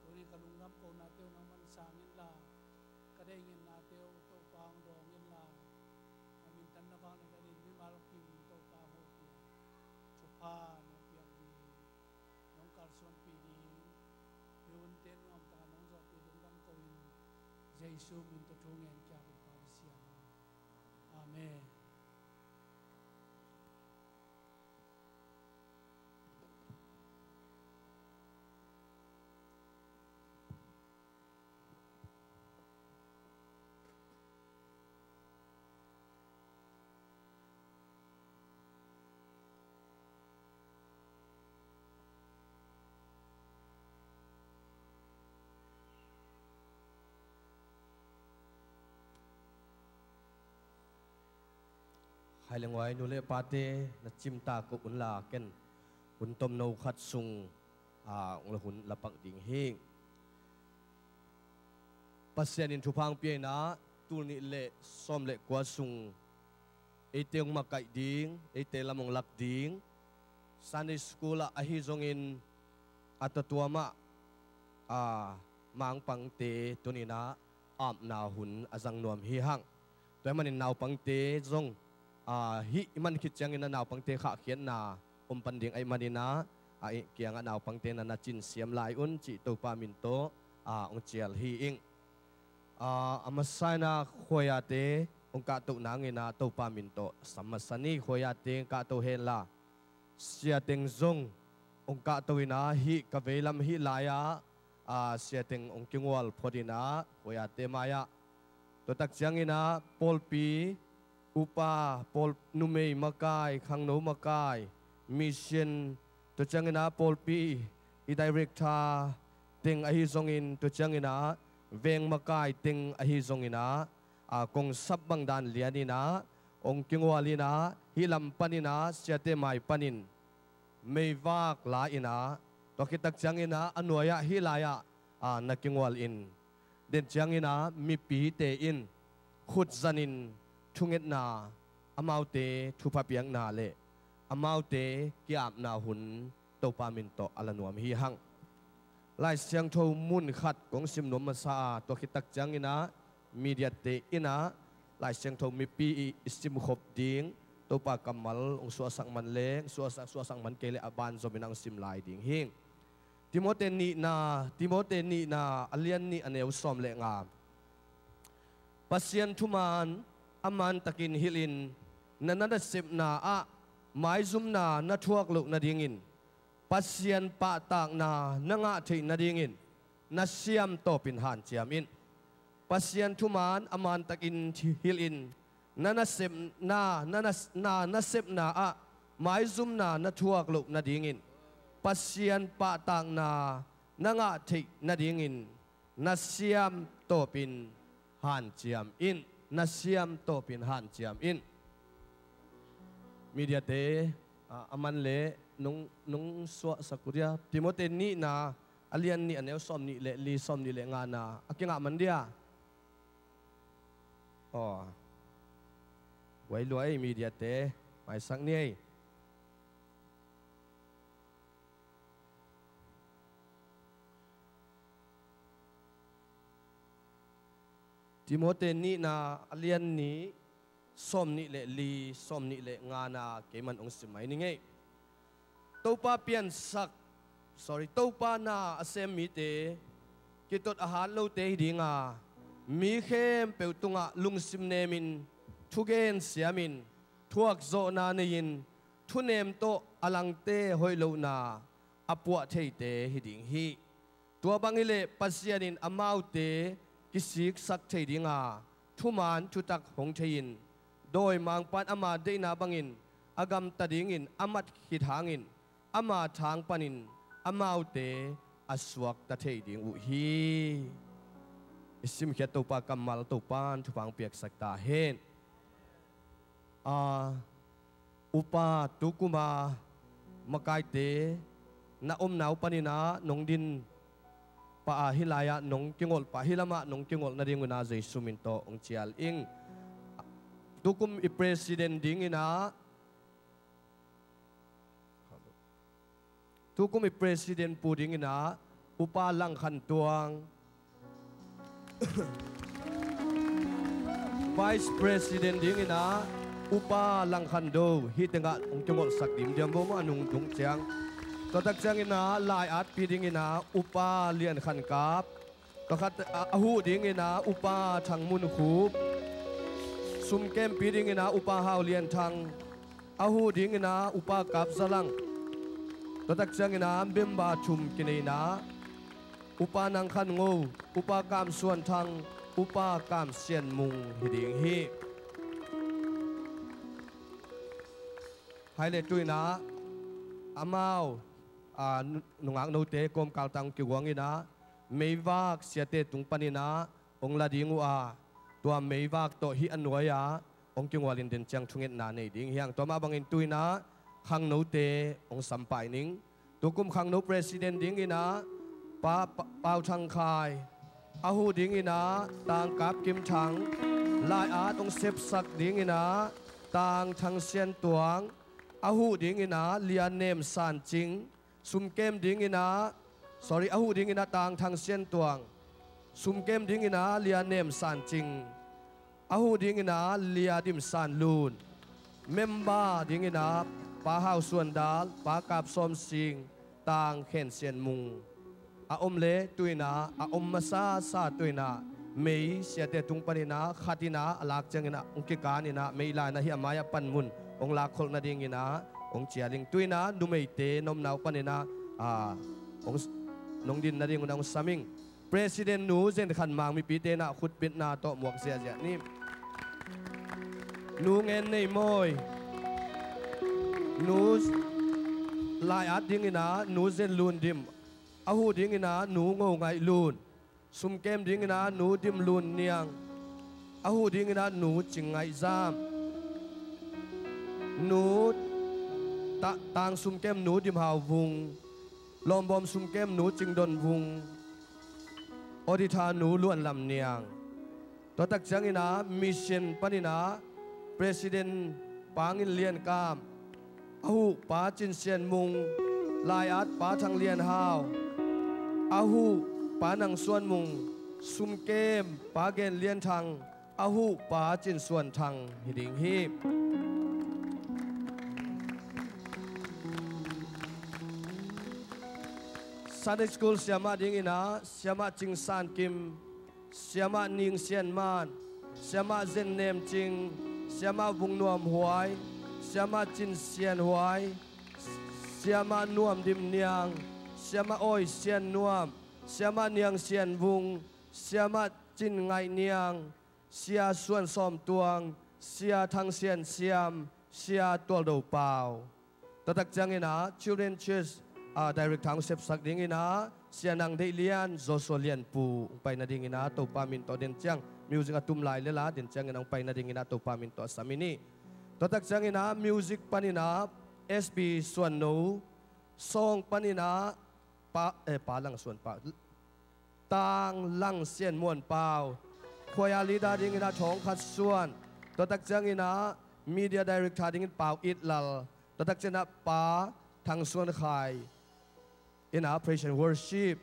Tuni ka lungdam konate uh nangman sang inla, ka deih ngetnate uh Topa hong dawng inla, na minthanna vangliatna in mimal kim Topa hong hopih a, thupha nong piak ding, nong kalsuanpih ding, mi hunte nuamtakah nong zawhpih lungdam ko-in, Jesu min tawh thu ngen kiap in, Pa Pasian. Amen. Ai le nguai, nu le pate, na cimtak uh unla ken hun tomno khat sung a ong la hun la pak ding hi. Pasian in thupha ong pia in ah, tul nih le sawm le kua sung eite ong makaih ding, eite lam ong lak ding, Sunday school ah ahi zongin a tatuam ah a mangpangte tuni in ah apna hun a zang nuam hi hang. Tua ahih manin naupangte zong a hih i man khit ciangin ah naupangte khahkhiatna om pan ding ahih manin ah, a i kiangah naupangte na na cinsiam lai un cih Topa min tawh a ong cial hi ing. A masa in ah khuaiate ong kahtoh nangin ah Topa min tawh sam masa ni. Khuaiate ong kahto hen la, siateng zong ong kahto in ah hih ka veilam hih lai-ah a siateng ong kingual phot in ah khuaiate mai-ah. Tua tak ciangin ah pawlpi upa, pawl, numei makai, khangno makai, mission, tua ciangin ah pawlpi i director teng ahi zongin, tua ciangin ah veng makai teng ahi zongin ah, a kongsap bang dan lian in ah ong kingual in ah, hih lam panin ah siate mai panin meivak la in ah, tua khit tak ciangin ah a nuai-ah hih lai-ah a na kingual in, den ciangin ah mipite in khut zanin thungetna, amaute thupha piakna le amaute ki-apna hun Topa min tawh a la nuam hi hang. Lai Siangtho mun khat kong sim nuam masa a, tua khit tak ciangin ah mediate in ah Lai Siangtho mipi i, i simkhop ding, Topa kammal ong suahsak man leng suahsak, suahsak man kei leh a banzom in ah ong sim lai ding hi. Timote nihna, Timote nihna a lian nih a neu sawm le nga. Pasian thuman a mantakin hilhin, na, na nasepna ah maizumna na thuak loh nadingin, Pasian pahtakna na ngah theih nadingin, na siam tawpin hanciam in. Pasian thuman a mantakin hilhin, na nasepna, na, na, na nasepna ah maizumna na thuak loh nadingin, Pasian pahtakna na ngah theih nadingin, na siam tawpin hanciam in. Na siam tawpin hanciam in. Mediate, a, a man leh nong, nong suahsak uh dia, Timote nihna a lian nih a neu sawm nih le li, sawm nih le ngana a kingah man dia. Aw, guai lua ei, mediate, maisak ni ei. Timote nihna a lian nih, sawm nih le li, sawm nih le ngana keiman ong sim mai ning ei. Topa piansak, sorry, Topa na a sem mite kitot a hat lote hi ding a, mi khempeuh tungah lungsim nemin, thugen siamin, thuakzawhna nei-in, thunem tawh a langte hoih lohna a puah theite hi ding hi. Tua bang hileh Pasian in amaute kisiksak thei ding a, thuman thutak hong thei-in, dawimangpa'n ama deihna bangin a gamta dingin a mat khit hangin, ama thang panin amaute a suakta thei ding uh hi. I simkhiat Topa kammal Topa'n thupha hong piaksak ta hen. A, upa, tukuma makaite na omna uh panin ah nong din pah a, hih lai-ah nong kingolh pah, hih lamah nong kingolh nading un ah Jesu min tawh hong cial ing. Tukum i president dingin ah, tukum i president pu dingin ah Upa Lang Khan Tuang. Vice President dingin ah Upa Lang Khan Do, hih tengah hong kingolhsak dimdiam vo maw, a nung dung ciang. Tua tak ciangin ah lai-atpi dingin ah Upa Lian Khan Kap. Tua khat a, a huh dingin ah Upa Thang Mun Khup. Sumkempi dingin ah Upa Hau Lian Thang. A huh dingin ah Upa Kap Za Lang. Tua tak ciangin ah member thum kinei in ah Upa Nang Khan Ngo, Upa Kam Suan Thang, Upa Kam Sian Mung hi ding hi. Hai le tu-in ah amau, a, nu-, nungak note kawmkal tang kiguang in ah meivak siate tung panin ah hong la ding uh a, tua meivak tawh hih a nuai-ah hong kingualin den ciang thungetna nei ding hi hang. Tua mah bangin tu-in ah khangnote hong sampah ning. Tukum khangno president dingin ah Pa, Pa, Pau Thang Khai, a huh dingin ah Tang Kap Kim Thang, lai-at hong sepsak dingin ah Tang Thang Sian Tuang, a huh dingin ah Lia Nem San Cing, sumkem dingin ah, sorry, a huh dingin ah Tang Thang Sian Tuang, sumkem dingin ah Lia Nem San Cing, a huh dingin ah Lia Dim San Lun, member dingin ah Pa Hau Suan Dal, Pa Kap Sawm Sing, Tang Khen Sian Mung a om le, tu-in ah a om masasa, tu-in ah mei siate tung panin ah khat in ah a lak ciangin ah hong kikan in ah mei lai-in ah hih a mai-ah panmun hong lakkholh nadingin ah hong cial ning. Tu-in ah numeite na omna uh panin ah, ah, hong s-, nong din nadingun ah hong sam ing. President Nu Zen Khan Mang, mipite in ah khutbetna tawh muak ziahziah ni. Nu Ngen Nei Mawi, Nu, lai-at dingin ah Nu Zen Lun Dim, a huh dingin ah Nu Ngo Ngaih Lun, sumkem dingin ah Nu Dim Lun Niang, a huh dingin ah Nu Cing Ngaih Zam, Nu Ta-, Tang sumkem Nu Dim Hau Vung, Lawmbawm sumkem Nu Cing Don Vung, auditor Nu Luan Lam Niang. Tua tak ciangin ah mission panin ah president Pa Ngin Lian Kam, a huh Pa Cin Sian Mung, lai-at Pa Thang Lian Hau, a huh Pa Nang Suan Mung, sumkem Pa Gen Lian Thang, a huh Pa Cin Suan Thang hi ding hi. Sunday School siamah dingin ah Siamah Cing San Kim, Siamah Ning Sian Man, Siamah Zen Nem Cing, Siamah Vung Nuam Huai, Siamah Cin Sian Huai, Siamah Nuam Dim Niang, Siamah Awi Sian Nuam, Siamah Niang Sian Vung, Siamah Cin Ngaih Niang, Sia Suan Sawm Tuang, Sia Thang Sian Siam, Sia Tual Do Pau. Tua tak ciangin ah Children Church, ah, director hong sepsak dingin ah Sia Nang Deih Lian, Joshua Lian Pu hong pai nadingin ah Topa min tawh den ciang, music a tum lai lel a den ciangin ah hong pai nadingin ah Topa min tawh a sam hi ni. Tua tak ciangin ah music panin ah S B Suan No, sawng panin ah Pa, eh, Pa Lang Suan Pau, Tang Lang Sian Muan Pau, choir leader dingin ah Thawng Khat Suan, tua tak ciangin ah media director dingin Pau It Lal, tua tak ciangin ah Pa Thang Suan Khai in ah praise and worship,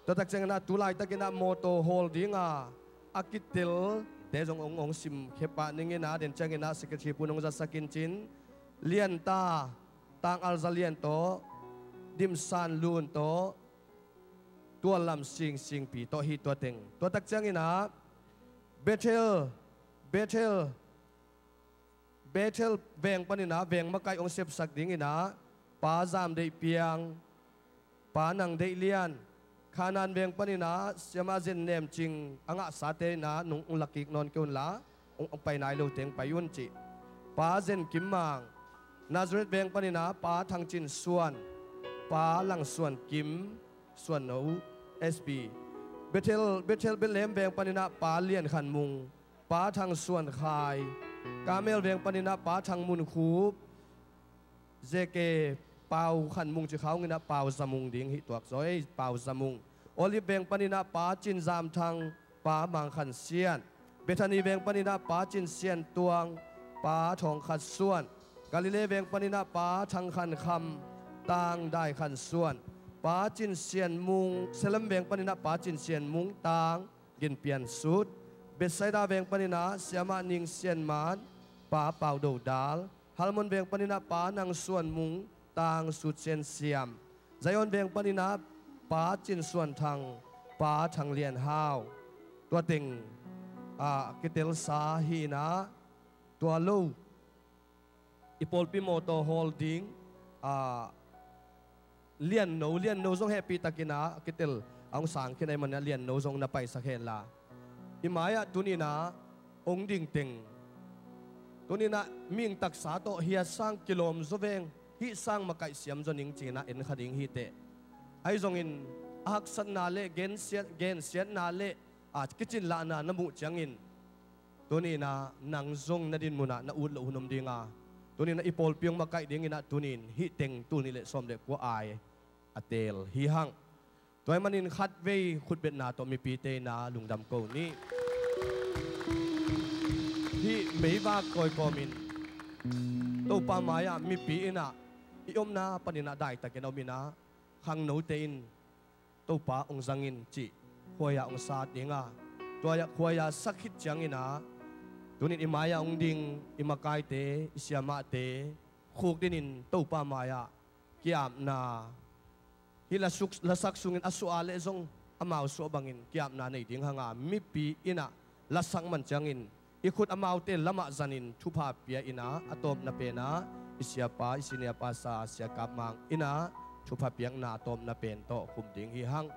tua tak ciangin ah tu laitakin ah mawtaw hawl ding a, a kitel te zong hong, hong sim khia pah ning in ah den ciangin ah secretary pu'n hong zatsak in cin, Lian Ta, Tang Al Za Lian tawh, Dim San Lun tawh, Tual Lam Sing Singpi tawh hi tua teng. Tua tak ciangin ah Bethel, Bethel, Bethel veng panin ah veng makaih hong sepsak dingin ah Pa Zam Deih Piang, Pa Nang Deih Lian, Khanan veng panin ah Siamah Zen Nem Cing, a ngahsate in ah nung hong la kik nawn kei un la, hong, hong pai nai lo teng pai un cih. Pa Zen Kim Mang, Nazareth veng panin ah Pa Thang Cin Suan, Pa Lang Suan Kim, Suan No, S B. Bethel, Bethel Bethlehem veng panin ah Pa Lian Khan Mung, Pa Thang Suan Khai, Carmel veng panin ah Pa Thang Mun Khup, Z K Pau Khan Mung ci khawng in ah Pau Za Mung ding hi tuak zaw ei, Pau Za Mung. Olive veng panin ah Pa Cin Zam Thang, Pa Mang Khan Sian. Bethany veng panin ah Pa Cin Sian Tuang, Pa Thawng Khat Suan. Galilee veng panin ah Pa Thang Khan Kham, Tang Dai Khan Suan. Pa Cin Sian Mung, Salem veng panin ah Pa Cin Sian Mung, Tang Gin Pian Sut. Bethsaida veng panin ah Siamah Ning Sian Man, Pa Pau Do Dal. Halmon veng panin ah Pa Nang Suan Mung, Tang Sut Sian Siam. Zion veng panin ah Pa Cin Suan Thang, Pa Thang Lian Hau. Tua teng, ah, kitelsa hi in ah, tua lo i pawlpi mawtaw hawl ding, ah, Lian No, Lian No zong hehpihtakin ah kitel a hong sang khin ahih manin ah Lian No zong na paisak hen la. I mai-ah tuni-in ah hong ding teng, tuni-in ah mihing taksa tawh hiah sang kilawm zaw veng, hih sang makaih siam zaw ning ci-in ah en kha ding hi teh. Ahi zongin a haksatna le gensiat, gensiatna le, ah, kicinlahna na muh ciangin Tuni-in ah nang zong na din munah na ut loh hun om ding a, tuni-in ah i pawlpi hong makaih dingin ah tuni-in hih teng tul nih le sawm le kua ai a teel hi hang. Tua ahih manin khatvei khutbetna tawh mipite in ah lungdam ko ni. Hih meivak tawi kawmin Topa mai-ah mipi in ah i omna panin ah daitakin a om in ah, khangnote in Topa hong zang in cih khuai-ah hong sat ding a, tua-ah khuai-ah sak khit ciangin ah tuni-in i mai-ah hong ding i makaite, i siamahte khukdinin Topa mai-ah kiapna, hih lasuk-, lasak sungin a suah leh zong amau suah bangin kiapna nei ding hang a, mipi in ah lasak man ciangin i khut amaute lamah zanin thupha pia in ah, a tawpna pen ah i siapa, i senior pastor Sia Kap Mang in ah thupha piakna a tawpna pen tawh khum ding hi hang.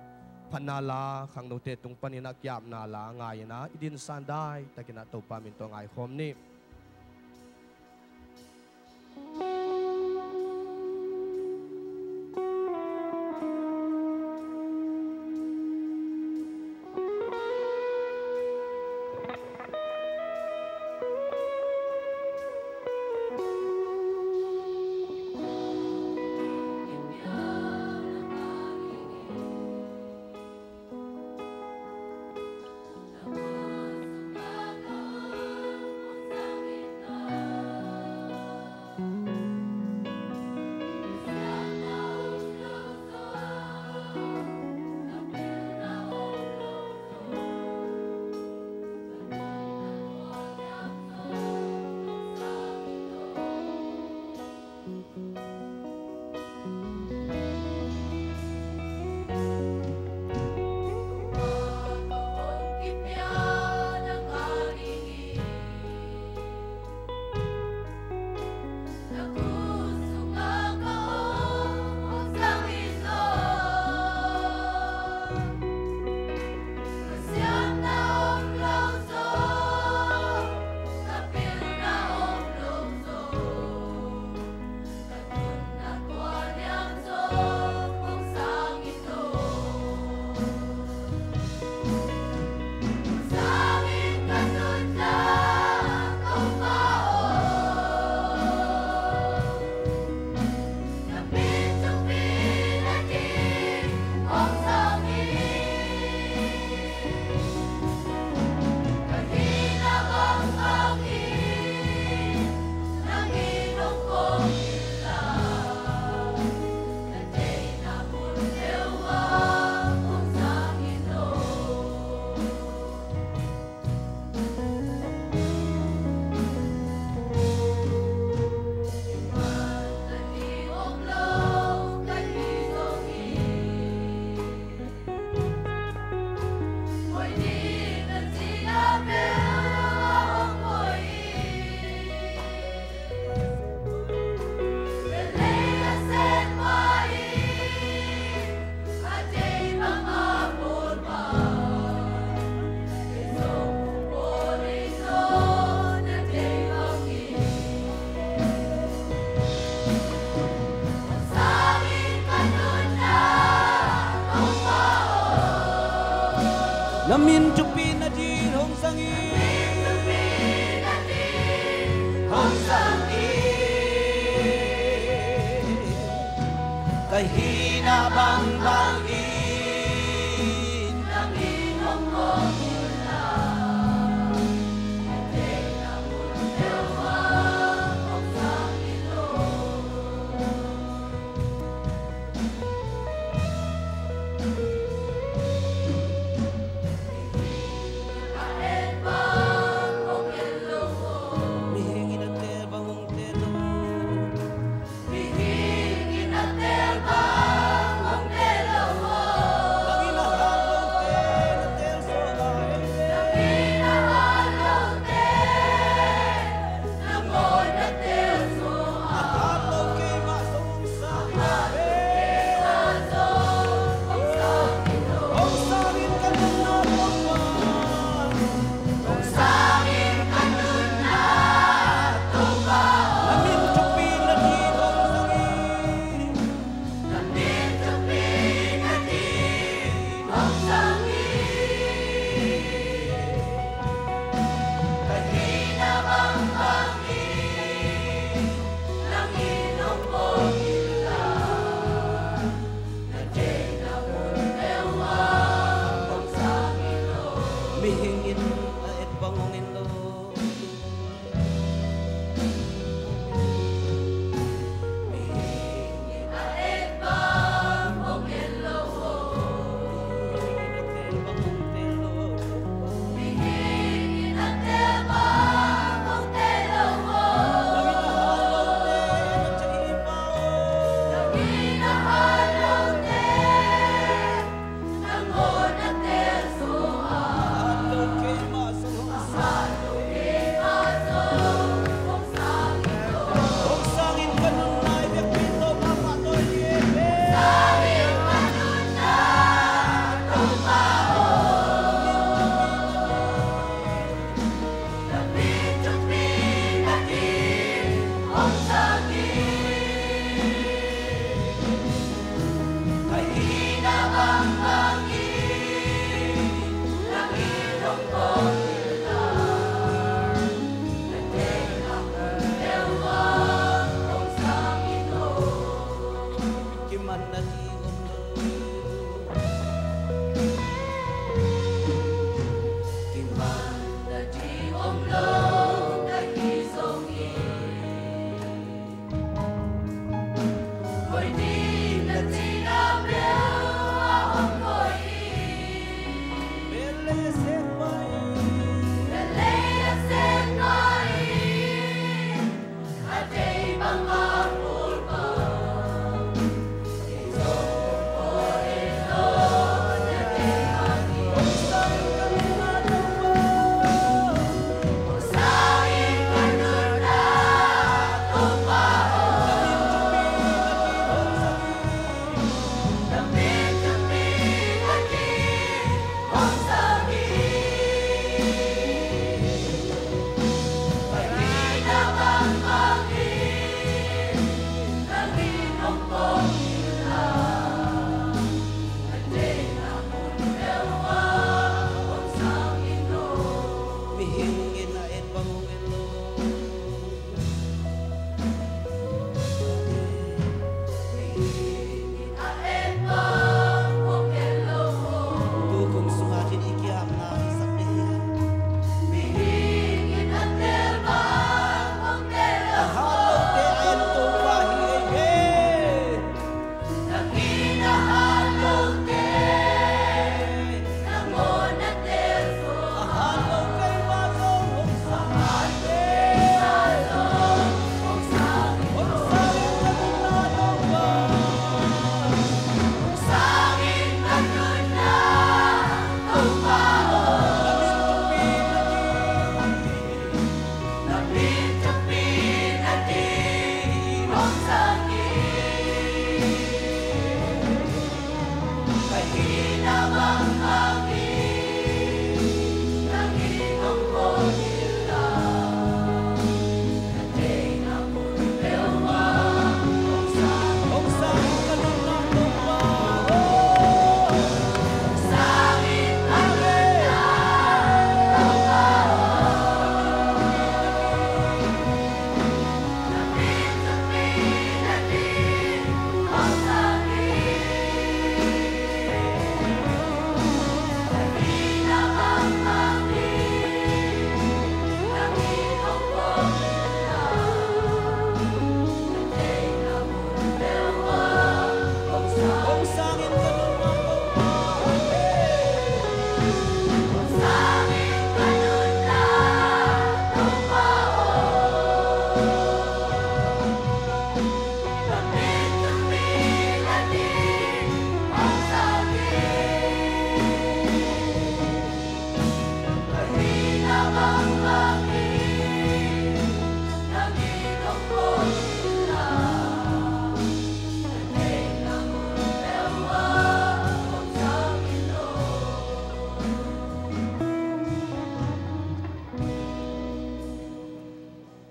Phatna la khangnote tung panin ah kiapna la ngai in ah i dinsan daitakin ah Topa min tawh ngaikhawm ni. Na min thupi nading hong zang in, hong zang in, ka hihna bangbang in, na min hong kawk in la.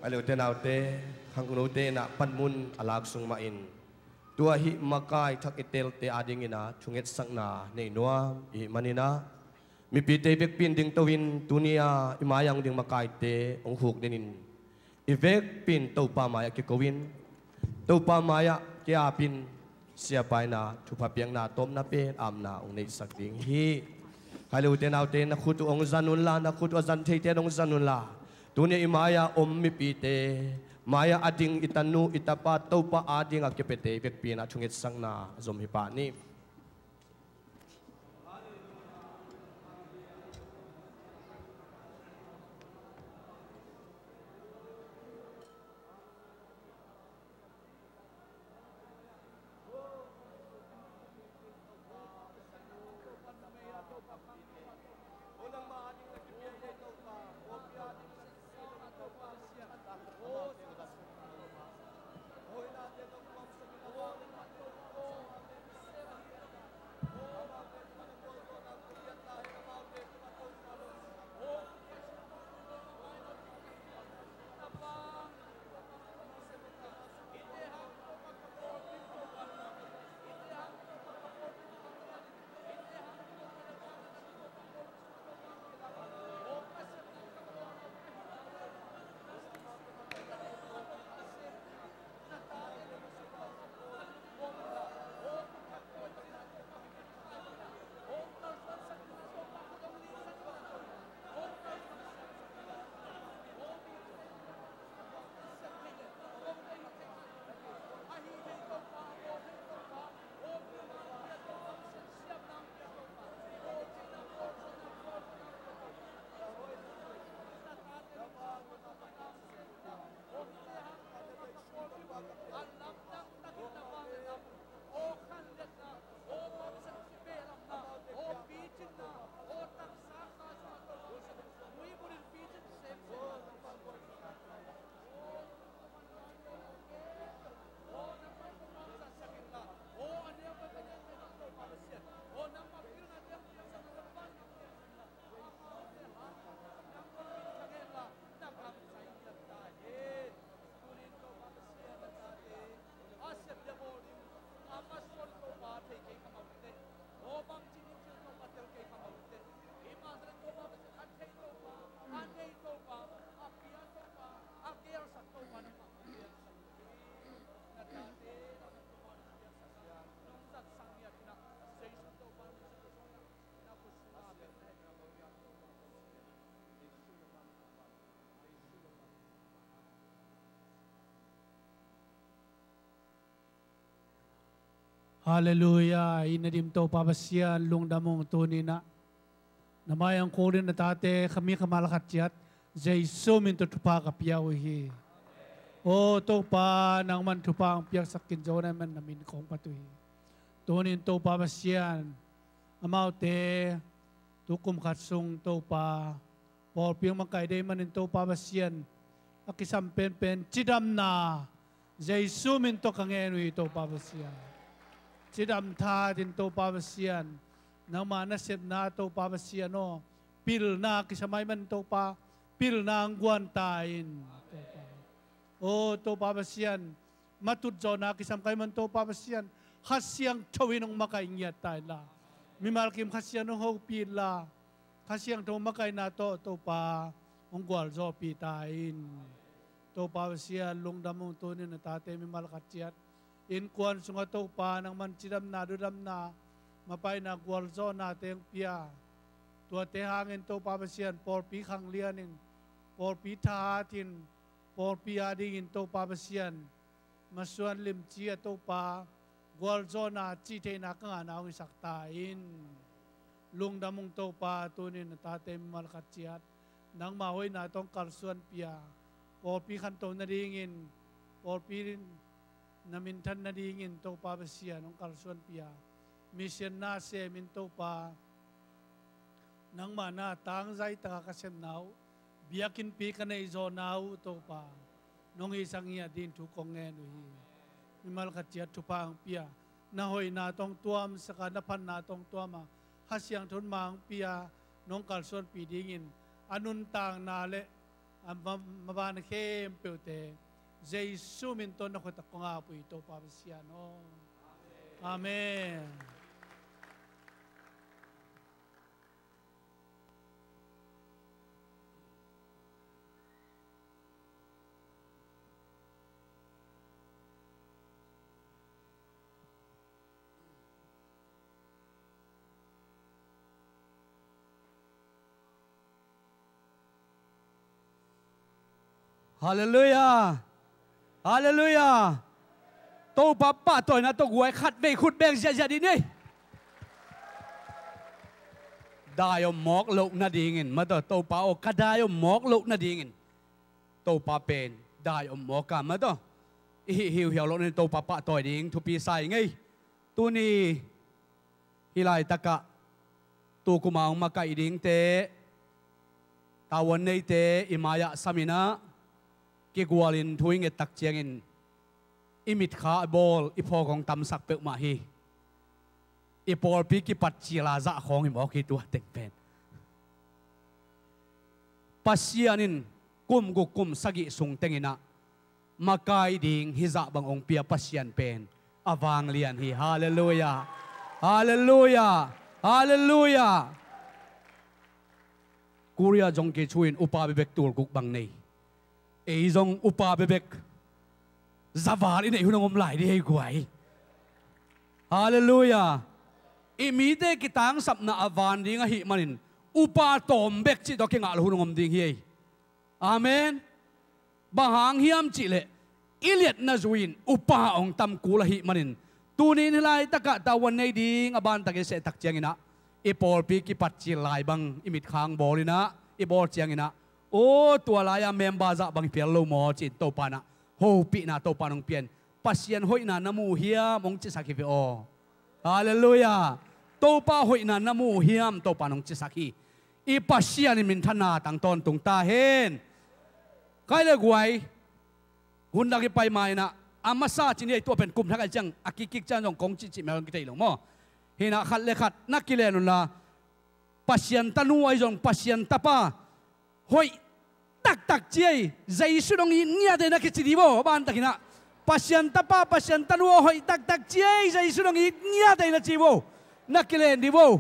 A leute naute, khangnote in ah panmun a lak sung mah in, tua hih makai thak i telte adingin ah thungetsakna nei nuam i hih manin ah, mipite i vekpi in dingto in tuni-a i mai-ah hong ding makaite hong huk den in, i vekpi in Topa mai-ah kiko in, Topa mai-ah ki-ap in, Siapa in ah thupha piakna tawpna pen apna hong neihsak ding hi. Hai leute naute, na khut uh hong zan unla, na khut uh a zan theite hong zan unla, tuni-a i mai-ah om mipite, mai-ah a ding i tanu i tapa Topa adingah kipiate i vekpi in ah thungetsakna zom hi pah ni. Halleluiah. I na dim Topa Pasian, lungdam ung. Tuni-in ah na mai-ah khualin na tate kha mi kha malkhat ciat Jesu min tawh thupha ka pia uh hi. Aw Topa, nangman thupha hong piaksak kin zo na man na min kong phat uh hi. Tuni-in Topa Pasian, amaute tukum khat sung Topa pawlpi hong makaih deih manin Topa Pasian, a kisam penpen cidamna Jesu min tawh ka ngen uh hi Topa Pasian. Cidam thahat in Topa Pasian, nangma nasepna Topa Pasian aw, pilna kisam ahih manin Topa, pilna hong guan ta in Topa. Aw Topa Pasian, matut zawhna kisam ka hih manin Topa Pasian, Kha Siangtho in hong makaih ngiat ta inla, mimal kim Kha Siangtho hong hopih inla, Kha Siangtho makaihna tawh Topa hong gualzawhpih ta in. Topa Pasian, lungdam ung. Tuni-in na tate mimal khat ciat innkuan sungah Topa nangman cidamna, dodamna, mapaina, gualzawhnate hong pia. Tuate hangin Topa Pasian, pawlpi khanglian in, pawlpi thahat in, pawlpi adingin Topa Pasian, masuan limci a Topa, gualzawhna, cihtheihna ka ngahna hong hisak ta in. Lungdam ung Topa, tuni-in na tate mimal khat ciat nangma hoihna tawh hong kalsuanpih a, pawlpi khanto nadingin, pawlpi na minthan nadingin Topa Pasian hong kalsuanpih a, mission na semin Topa, nangma na tangzai taka ka sepna uh, biakinnpi ka neih zawhna uh Topa, nong hisak ngiat dingin thu kong ngen uh hi. Mimal khat ciat thupha hong pia, na hoihna tawh hong tuamsak a, na phatna tawh hong tuam a, Kha Siangtho in ma hong pia, nong kalsuanpih dingin a nuntakna le a ma-, maban khempeuhte Jesu min tawh na khut ah kong ap uh hi Topa Pasian aw. Amen. Halleluiah. Halleluiah. Topa pahtawina tawh guai khatvei khut beng ziahziah dih ni. Dai om mawk loh nadingin, mataw, Topa aw, ka dai om mawk loh nadingin Topa pen dai om mawk a, mataw, i hih hiuhiau loh nading Topa pahtawi ding thupi sa ing ei. Tuni hih laitakah tukum a hong makaih dingte, tavuan neite i mai-ah samin ah, kigualin thu i nget tak ciangin i mitkha a bawl, i phawk hong tamsak peuhmah hi. I pawlpi kipat cil a zah khawng hi mawk hi tua teng pen. Pasian in kum guk kum sagih sung tengin ah makaih ding hih zah bang hong pia Pasian pen a vanglian hi. Halleluiah. Halleluiah. Halleluiah. Korea zong kichu in upa bekbek tul guk bang nei. Ei zong upa bekbek zaval i neih hun hong om lai dih hei guai. Halleluiah. I mite kitangsapna a van ding ahih manin upa tawm bek cih tawh kingah lo hun hong om ding hi ei. Amen. Bang hang hiam cihleh i liatna zui-in upa hong tam kul ahih manin, tuni-in hih laitakah tavuan nei ding a bantakin sehtak ciangin ah, i pawlpi kipat cil lai bang i mitkha hong bawlin ah, i bawl ciangin ah, aw, tua lai-a member zah bang hi phial lo maw ci-in Topa in ah hopihna Topa in hong pia-in, Pasian hoihna na mu uh hiam hong cisak hi ve aw. Halleluiah. Topa hoihna na mu uh hiam Topa in hong cisak hi. I Pasian in minthanna tang tawntung ta hen. Khai le guai, hun dang i pai ma-in ah, a masa ci ni ei, tua pen kum thak ahih ciang a kikkik ciang zong kong cihcih mel hong kithei lo maw. Hi-in ah khat le khat na kilen unla, Pasian tanu ahi zong Pasian tapa hoih taktak ci ei, Jesu in hong it ngiat ei na kici dih vo. A bantakin ah, Pasian tapa, Pasian tanu aw, hoih taktak ci ei, Jesu in hong it ngiat ei na ci vo. Na kilen dih vo.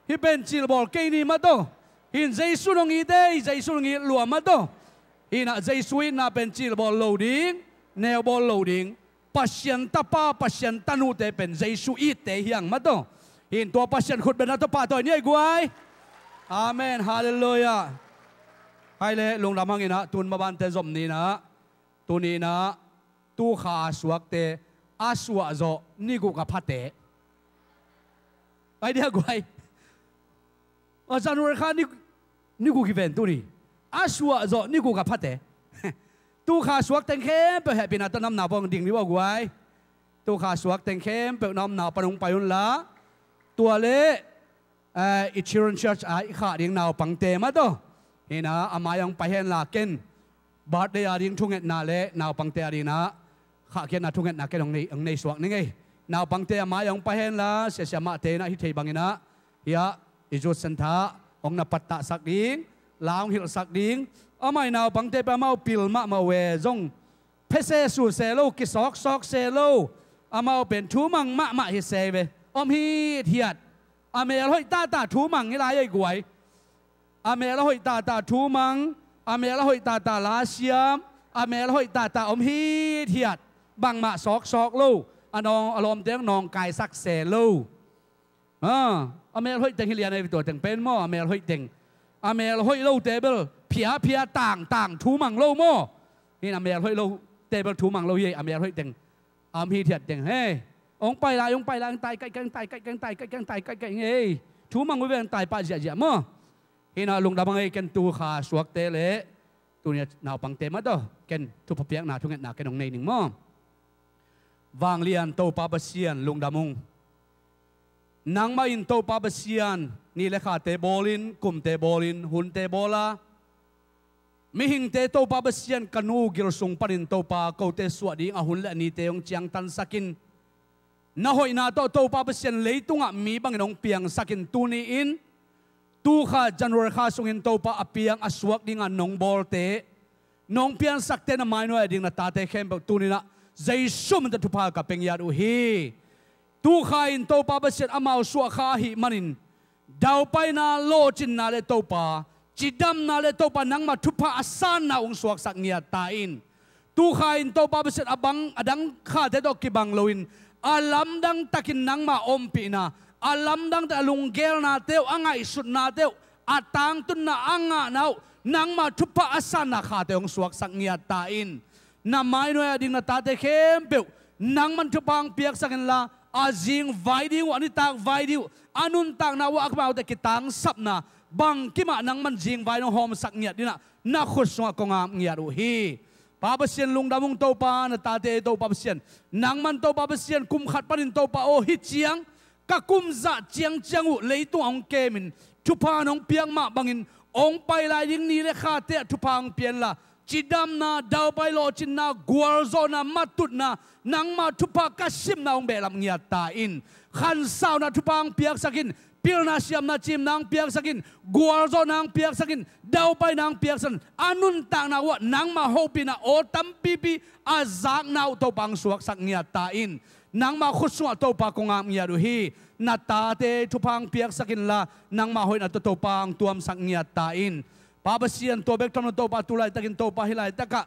Hih pen cilbawl kei ni, mataw. Hi-in Jesu in hong it ei, Jesu in hong it lua, mataw. Hi-in ah Jesu itna pen cilbawl lo ding, neubawl lo ding. Pasian tapa, Pasian tanute pen Jesu itte hi hang, mataw. Hi-in tua Pasian khutbetna tawh pahtawi ni ei guai. Amen. Halleluiah. Hai le, lungdam hangin ah, tun mabante zom ni-in ah, tuni-in ah, tu kha a suakte a suah zawh ni guk a phate. Ai dia guai. A January kha ni, ni guk hi ven tuni. A suah zawh ni guk a phate. Tu kha suak teng khempeuh hehpihna tawh na omna pan hong ding ni ua guai. Tu kha suak teng khempeuh na omna pan hong pai unla. Tua leh eh, i Children Church ah i khah ding naupangte mah tawh hi-in ah a mai-ah hong pai henla ken birthday a ding thungetna leh naupangte a ding ah khahkhiatna thungetna ken hong nei, hong nei suak ning ei. Naupangte a mai-ah hong pai henla, siasia mahte in ah hi thei bangin ah hiah i Youth Centre ah hong na pattahsak ding, la hong hilhsak ding. Amah i naupangte pen amau pil mahmah uh e, zong phesesu se lo, kisawksawk se lo. Amau pen thumang mahmah hi se ve. Om hithiat. A mel hoih tahtah thumang hi lai ei guai. A mel a hoih tahtah thumang, a mel a hoih tahtah lasiam, a mel a hoih tahtah om hithiat. Bangmah sawksawk lo. A nawng, a lawmte hong nawngkaisak se lo. A, a mel hoih teng hi lian ei ve, tua teng pen maw, a mel hoih teng. A mel hoih lote bel phiaphia tangtang thumang lo maw. Hi-in a mel hoih lote bel thumang lo hi ei, a mel hoih teng. A om hithiat teng, hei. Hong pai lai, hong pai lai, hong tai kaih kaih, hong tai kaih kaih, hong tai kaih kaih, hong tai kaih kaih, hei. Thumang uh ve, hong tai pah ziahziah maw. Hi-in ah lungdam hang ei, ken tu kha suakte leh tuni a naupangte mah tawh ken thupha piakna thungetna ken hong nei ning maw. Vanglian Topa Pasian, lungdam ung. Nangmah in Topa Pasian, ni le khate bawlin, kumte bawlin, hunte bawl a, mihingte Topa Pasian, ka nu gil sung panin Topa kote suah ding a hun le a nite hong ciangtansakin, na hoihna tawh Topa Pasian leitungah mi bangin hong piangsakin, tuni-in tu kha January kha sungin Topa a piang a suak dinga nong bawlte, nong piansakte, na mai nuai-ah ding na tate khempeuh tuni-in ah Jesu min tawh thupha ka pia ngiat uh hi. Tu kha in Topa Pasian amau suah kha ahih manin daupaina, lawhcinna le Topa cidamna le Topa nangmah thupha a sanna hong suaksak ngiat ta in. Tu kha in Topa Pasian a bang, a dang khate tawh kibang loin a lamdang takin nangmah ompihna, a lamdang takin a lunggelnate uh, a ngaihsutnate uh, a tangtunna, a ngahna uh nangmah thupha a sanna khate hong suaksak ngiat ta in. Na mai nuai-ah ding na tate khempeuh nangman thupha hong piaksak inla, a zing vai ding uh, a nitak vai ding uh, a nuntakna uh ah amaute kitangsapna bangkimah nangman zing vai hong hawmsak ngiat dingin ah na khut sungah kong ap ngiat uh hi. Pa Pasian, lungdam ung Topa, na tate Topa Pasian, nangman Topa Pasian kum khat panin Topa aw, hih ciang ka kum zah ciangciang uh leitung ah hong kemin thupha nong piak mah bangin hong pai lai ding ni le khate ah thupha hong pia inla, cidamna, daupai, lawhcinna, gualzawhna, matutna, nangmah thupha ka simna hong behlap ngiat ta in. Khansauna thupha hong piaksak in, pilna siamna cimna hong piaksak in, gualzawhna hong piaksak in, daupaina hong piaksak in, a nuntakna uh ah nangmah hopihna aw tampipi a zakna uh Topa hong suaksak ngiat ta in. Nangmah khut sungah Topa kong ap ngiat uh hi. Na tate thupha hong piaksak inla, nangmah hoihna tawh Topa hong tuamsak ngiat ta in. Pa Pasian, tua bek tham lo Topa, tu laitakin Topa hih laitakah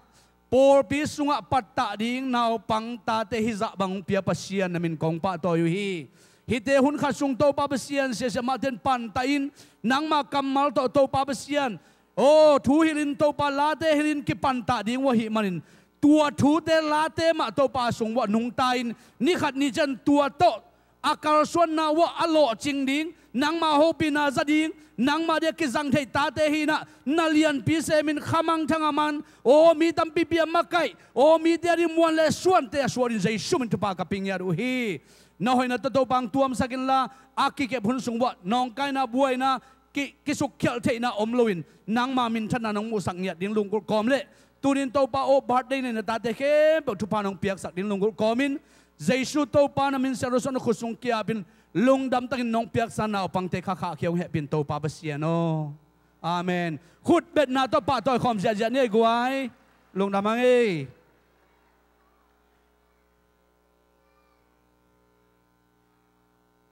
pawlpi sungah pattah ding naupang tate hizah bang hong pia Pasian, na min kong pahtawi uh hi. Hihte hun khat sung Topa Pasian, siasia mahte in pantah in, nangmah kammal tawh Topa Pasian, aw, thu hilhin Topa, late hilhin kipantah ding uh ahih manin, tua thute late mah Topa sung uah nungta in, ni khat ni ciang tua tawh a kalsuanna uah a lawhcing ding, nangmah hopihna za ding, nangmah dia kizang theih tate hi-in ah, na lianpi semin, khamangthang a man, aw, mi tampipi a makaih, aw, mite a ding muan le suante a suah dingin Jesu min thupha ka pia ngiat uh hi. Na hoihna tawh Topa hong tuamsak inla, a kikep hun sung uah nawngkaina, buaina, ki, kisukkhialh theihna om loin nangma minthanna nong muhsak ngiat ding lunggulh kawm le, tunin Topa aw, birthday nei na tate khempeuh thupha nong piaksak ding lunggulh kawmin, Jesu Topa na min siangtho suangin na khut sung ki-apin, lungdam takin nong piaksa naupangte kha khahkhia hong hehpih in Topa Pasian aw. Amen. Khutbetna tawh pahtawi khawm ziahziah ni ei guai. Lungdam hang ei.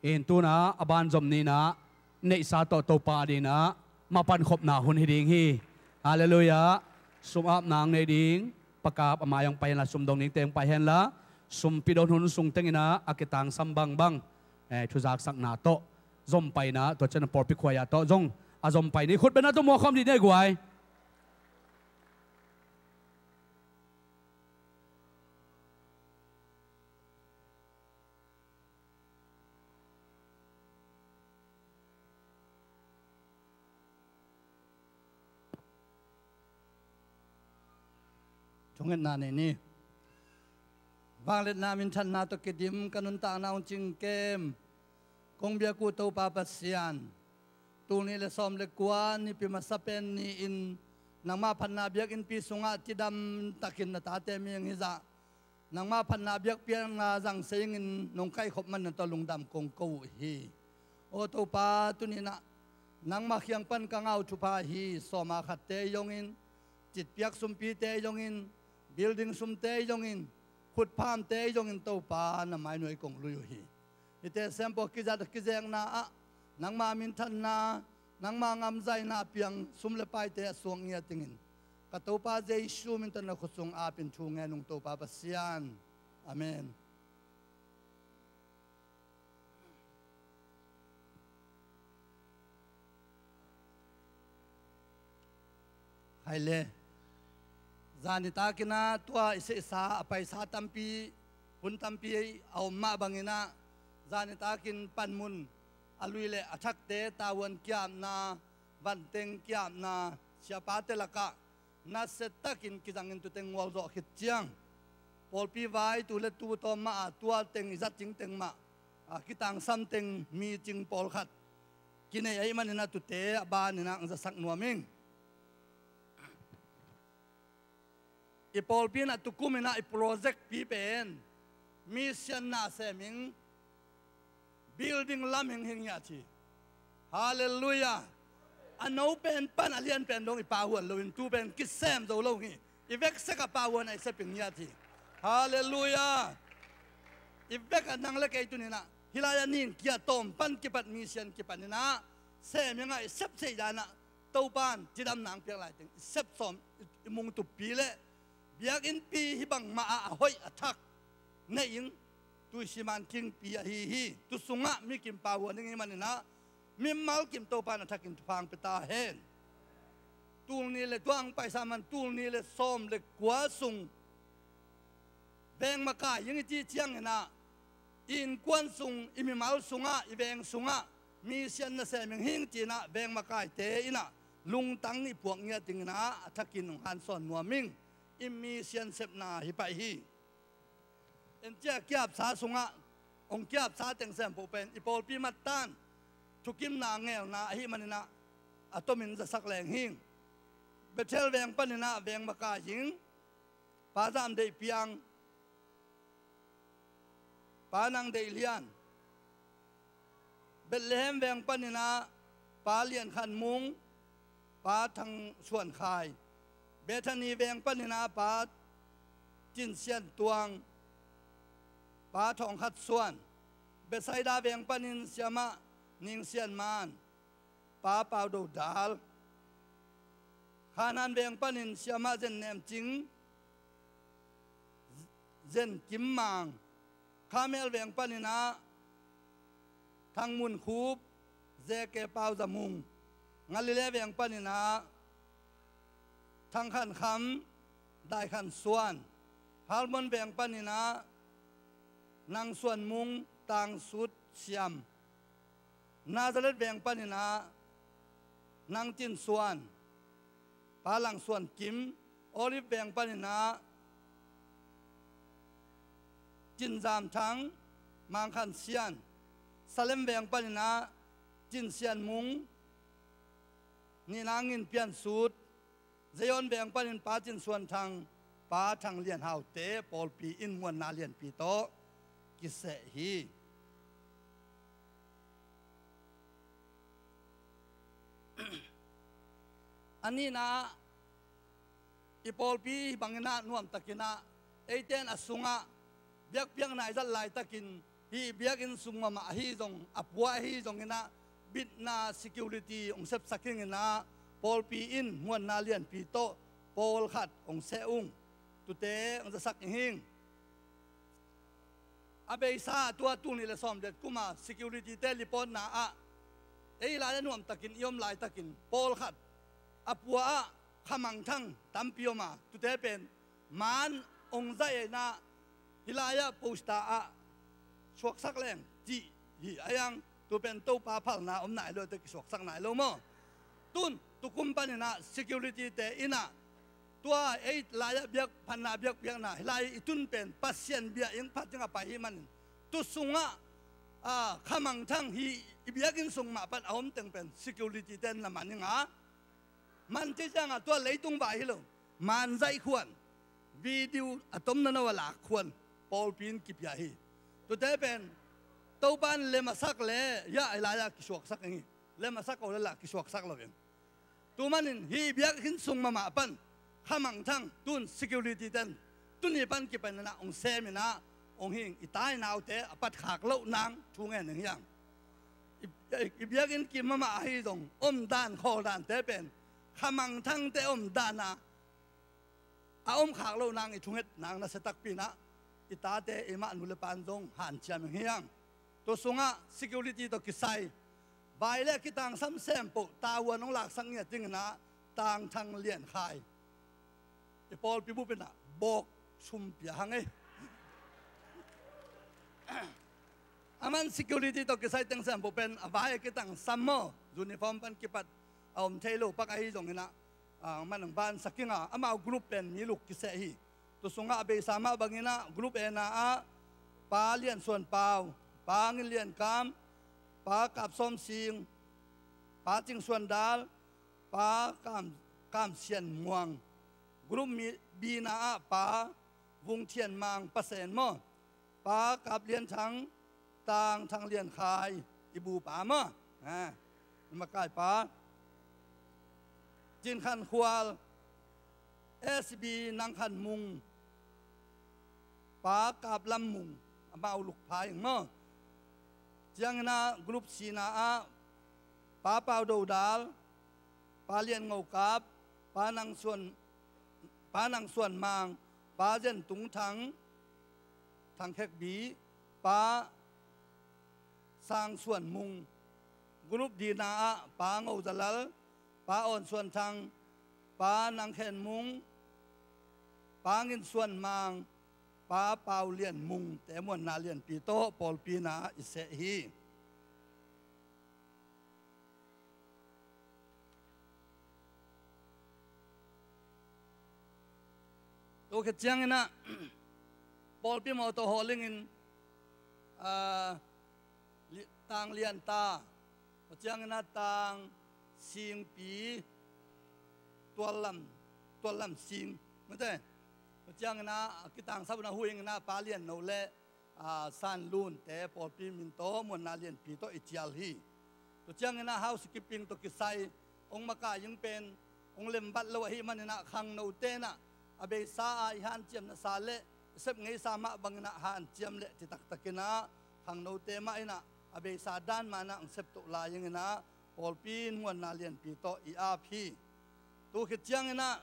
In tu-in ah a banzom ni-in ah neihsa tawh Topa adingin ah mapankhopna hun hi ding hi. Halleluiah. Sum apna hong nei ding pakap a mai-ah hong pai henla, sum dong dingte hong pai henla, sumpi don hun sung tengin ah a kitangsam bangbang, eh, thuzaksakna tawh zom pai-in ah, tua ciang pawlpi khuaia tawh zong a zom pai ni. Khutbetna tawh muak khawm dih ni ei guai. Thungetna nei ni. Vangliatna minthanna tawh kidim ka nuntakna hong cingkem kong biak uh Topa Pasian, tul nih le sawm le kua Nipi masa pen ni-in nangmah phatna biakinnpi sungah cidam takin na tate mihing hizah nangmah phatna biakpiakna zangse ingin nong kaikhop manin na tawh lungdam kong ko uh hi. Aw Topa, tuni-in ah nangmah kiang pan ka ngah uh thupha hi. Sawma khatte zongin, citpiak sumpite zongin, building sumte zongin, khutphamte zongin Topa na mainuai kong lui uh hi. Hihte sempawh kizat a kizekna ah nangma minthanna, nangma ngamzaina piang sum le paite a suak ngiat dingin ka Topa Jesu min tawh na khutsung apin thu ngen ung Topa Pasian. Amen. Hai le. Zan i takin ah tua i sehsa a paisa tampi, hun tampi a om mah bangin ah zan i takin panmun a lui le a thakte tavuan kiapna, vanteng kiapna, siapate lakah nasia takin kizangin tuteng ngualzawh khit ciang pawlpi vai tu le tu tawm mah a tua teng i zat cingteng mah a kitangsam teng mi cing pawlkhat kinei ahih manin ah tute a banin ah hong zasak nuam ing. I pawlpi in ah tukum in ah i project pi pen mission na sem ing, building lam hing hing hiat hi. Halleluiah. A no pen pan a lian pen dong i pahuan loin tu pen kisem zo lo hi. I vek sek a pahuan a i sep ing hiat hi. Halleluiah. I vek a nang le kei tuni-in ah hih lai-ah nin kia tawm pan kipat mission kipan in ah sem ing a i sep seih dan ah Topa in cidamna hong piak laiteng i sep sawm, i mung tuppi le biakinnpi hih bangmah ah a hoih a thak nei ing. Tuisiman kingpi ahi hi. Tu sungah mi kim pahuan ding hih manin ah mimal kim Topa in a thakin thupha hong pia ta hen. Tul nih le tua hong paisa man tul nih le sawm le kua sung veng makai ing i cih ciangin ah i innkuan sung, i mimal sungah, i veng sungah mission na sem ing hing ci-in ah veng makaite in ah lungtang i puak ngiat dingin ah a thakin hong hansawn nuam ing. I mission sepna hi pah hi. En cia kiapsa sungah hong kiapsa teng sempawh pen i pawlpi mattan thukimna ngelna ahih manin ah a tomin zasak leng hing. Bethel veng panin ah veng makai ing Pa Zam Deih Piang, Pa Nang Deih Lian, Bethlehem veng panin ah Pa Lian Khan Mung, Pa Thang Suan Khai, Bethany veng panin ah Pa Cin Sian Tuang, Pa Thawng Khat Suan, Bethsaida veng panin Siamah Ning Sian Man, Pa Pau Do Dal, Khanan veng panin Siamah Zen Nem Cing, Zen Kim Mang, Khamel veng panin ah Thang Mun Khup, Ze Ke Pau Za Mung, Ngalile veng panin ah Thang Khan Kham, Dai Khan Suan, Halmon veng panin ah Nang Suan Mung, Tang Sut Siam, Nazareth veng panin ah Nang Cin Suan, Pa Lang Suan Kim, Olive veng panin ah Cin Zam Thang, Mang Khan Sian, Salem veng panin ah Cin Sian Mung, Nina Ngin Pian Sut, Zion veng panin Pa Cin Suan Thang, Pa Thang Lian Haute pawlpi in muanna lianpi tawh kiseh hi. A nihna ah i pawlpi hih bangin ah nuamtakin ah eite in a sungah biakpiakna i zat laitakin hih biakinn sung mahmah ahi zong a pua ahi zongin ah bitna security hong sepsak ing in ah pawlpi in muanna lianpi tawh pawlkhat hong seh ung. Tute hong zasak ing hing. A beisa ah tua tul nih le sawm le kum a security-te lipawtna ah ei lai a nuamtakin i om laitakin pawlkhat a pua ah khamangthang tampi om a, tute pen man hong zaih in ah hih lai-ah poster ah suaksak leng cih hi a, hiang tu pen Topa phalna om nai lo te kisuaksak nai lo maw? Tun tukum panin ah security-te in ah Tua ei lai-ah biak, phatna biakpiakna, hih lai i tun pen Pasian biakinn phat dingah pai hi manin, tu sungah, a, khamangthang hi, i biakinn sung mah pan a om teng pen security ten na man hi nga. Man ci ciangah tua leitung vai hi lo, manzaih khuan, video a tomno a lak khuan, pawlpi in kipia hi. Tute pen Topa in lem a sak le, ya, ei lai-ah kisuaksak ing hi. Lem a sak ko le lah kisuaksak lo ing. Tu manin hih biakinn sung mahmah pan khamangthang, tun security ten tuni pan kipan inah hong sem inah hong hi ing. I tai naute a patkhak loh nang thu ngen ing hiang. I, i, i biakinn kim mahmah ahi zong omdan khawldante pen khamangthangte omdan a a omkhak loh nang i thunget nang nasia takpi inah i tate i mah nu le pan zong hanciam ing hiang. Tu sungah security tawh kisai vai le kitangsam sempoh tavuan hong laksak ngiat ding inah Tangthang Liankhai i pawlpi bup inah bawk sum pia hang ei. Aman security tawh kisai teng sempoh pen a vai a kitangsam maw, uniform pan kipat a om thei lo pak ahi zong inah, a, man ang ban sakinga amau group pen mi luk kiseh hi. Tu sungah a beisa mah bang inah group A na ah Pa Lian Suan Pau, Pa Ngin Lian Kam, Pa Kap Sawm Sing, Pa Cing Suan Dal, Pa Kam, Kam Sian Muang. Group mi, B na ah Pa Vung Thian Mang, Pa Sen maw, Pa Kap Lian Thang, Tangthang Liankhai i bupa maw, a, i makaipa, Cin Khan Khual, S B Nang Khan Mung, Pa Kap Lam Mung, amau lukpha ing maw. Ciang inah group C na ah Pa Pau Do Dal, Pa Lian Ngo Kap, Pa Nang Suan, Pa Nang Suan Mang, Pa Zen Tung Thang, Thang Khek Bi, Pa Sang Suan Mung. Group D na ah Pa Ngo Za Lal, Pa Awn Suan Thang, Pa Nang Khen Mung, Pa Ngin Suan Mang, Pa Pau Lian Mung te muanna lianpi tawh pawlpi na i seh hi. Tu khit ciang inah pawlpi mawtaw hawlingin, a, li-, Tang Lian Ta, tua ciang inah Tang Singpi, Tual Lam, Tual Lam Sing, mate. Tua ciang inah a kitangsap na hu ing inah Pa Lian No le, a, San Lun te pawlpi min tawh muanna lianpi tawh i cial hi. Tua ciang inah housekeeping tawh kisai hong makai ing pen hong lembat lo ahih man inah khangnote inah a beisa a i hanciamnasa le i sep ngeisa mah bang inah hanciam le ci taktak inah khangnote mah inah a beisa dan mah inah hong sep toh lai ing inah pawlpi in muanna lianpi tawh i ap hi. Tu khit ciang inah,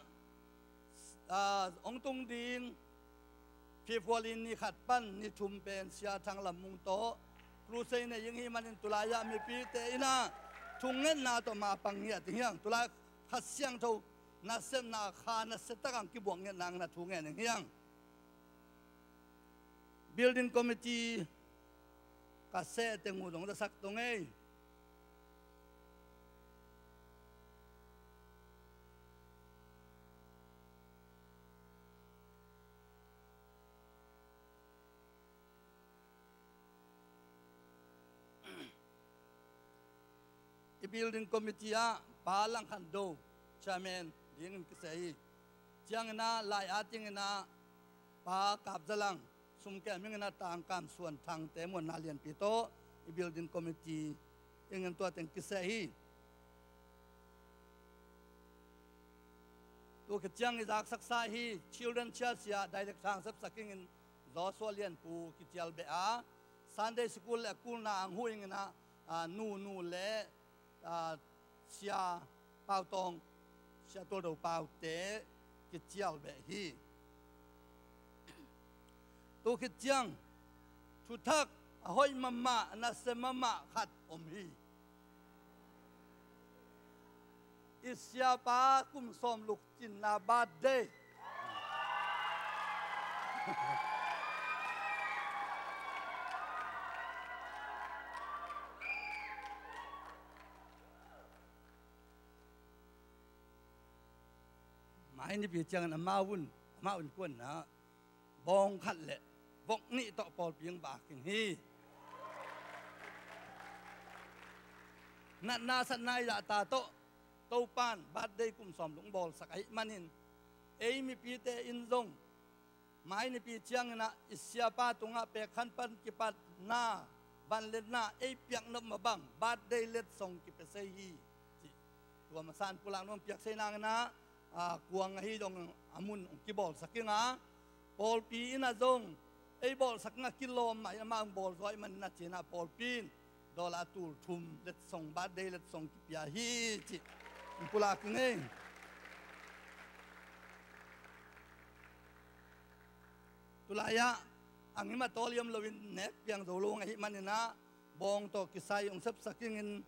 a, hong tung ding February ni khat pan ni thum pen Sia Thang Lam Mung tawh crusade nei ing hih manin tulai ah mipite inah thungetna tawh mapang ngiat ding hiang. Tulai Kha Siangtho nasepna kha nasia tak ang kibuak ngiat nang inah thu ngen ing hiang. Building committee ka seh teng uh zong zasak tong ei. I building committee ah Pa Lang Khan Do chairman dingin kiseh hi. Ciang inah lai-at ing inah Pa Kap Za Lang, sumkem ing inah Tang Kam Suan Thang te muanna lianpi tawh i building committee ing in tua teng kiseh hi. Tu khit ciang i zaksaksa hi, children church ah director hong sepsak ing in Joshua Lian Pu kicial beh a, Sunday school le a kulna ang hu ing inah, a, Nu Nu le, a, Sia Pau Tawng, Sia Tual Do Pau te kicial beh hi. Tu khit ciang thuthak a hoih mahmah, nasia mahmah khat om hi. I siapa kum sawm luk cinna birthday. Ei nipi ciangin amau un, amau in kuan na bawng khat le vok nih tawh pawlpi hong vak in hi. Natna satna i zahta tawh Topan birthday kum sawm lung bawlsak ahih manin ei mipite in zong mai nipi ciangin ah i siapa tungah pekkhan pan kipatna vanletna ei piak nop mah bang birthday letsong kipia sei hi. Cih tua masa in pulak nuam piak sei nangin ah, a, kuang ahi dong a mun hong kibawlsak ing a, pawlpi in ah zong ei bawlsak ing a kilawm mah in amah hong bawl zaw ahih manin ah ci-in ah pawlpi in dollar tul thum letsong birthday letsong kipia hi cih hong pulak ing ei. Tulai-ah a ngim a tawliam loin nek piang zo lo hong ahih manin ah bawng tawh kisai hong sepsak ingin,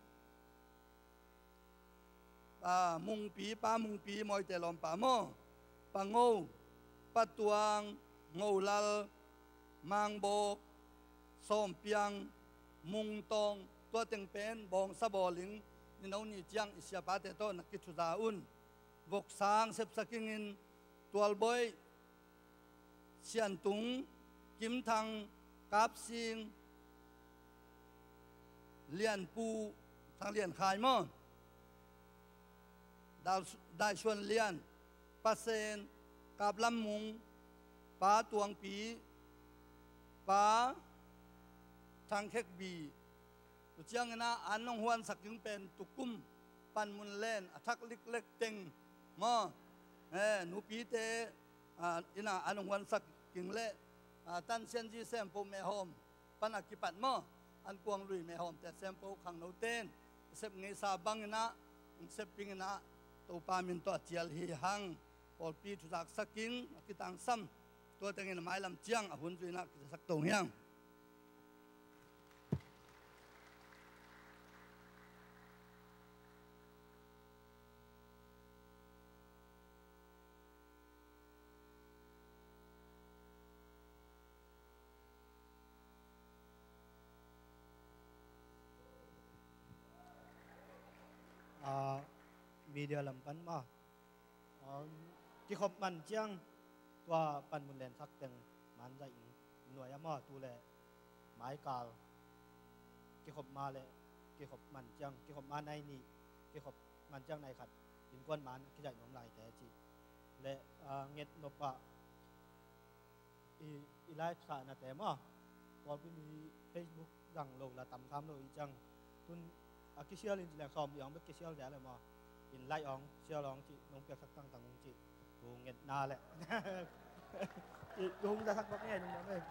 Pa Mungpi, Pa Mungpi, Mawite lawmpa maw, Pa Ngo, Pa Tuang, Ngo Lal, Mang Bawk, Sawm Piang, Mung Tawng, tua teng pen bawngsa bawl ing. Nino ni ciang i siapate tawh na kithuza un. Vok sang sepsak ingin, Tualboih, Siantung, Kim Thang, Kap Sing, Lian Pu, Thang Lian Khai maw, Dal-, Dai Suan Lian, Pa Sen, Kap Lam Mung, Pa Tuang Pi, Pa Thang Khek Bi, tu ciangin ah an hong huansak ding pen tukum Panmunlen a thak liklek teng maw, eh, nupite, ah, in ah an hong huansak ding leh, ah, Tan Sian Zi Sem Po Mehawm pan a kipat maw, an kuang lui mehawmte sem po khangnote in sep ngeisa bangin ah hong sep dingin ah Topa min tawh a cial hi hang. Pawlpi thuzaksak in a kitangsam. Tua tengin a mailam ciang a hun zuihna kizasak tong hiang. Ah, media lam pan maw, um, kikhop man ciang tua Panmunlen sak teng man zaih in nuai a maw, tu le maikal kikhop ma le kikhop man ciang, kikhop ma nai nih, kikhop man ciang nai khat innkuan man kizaih nuam laite ci le, ah, nget nop ah i, i live sahnate maw, pawlpi mi Facebook zang lo la tam tham lo i ciang, tun a kisial in ci leng sawm li awng bek kisial zel le maw, in like awng, share awng cih nong piaksak tangtang ung cih thu ngetna le cih thu hong zasak bak ngei nong dam ei.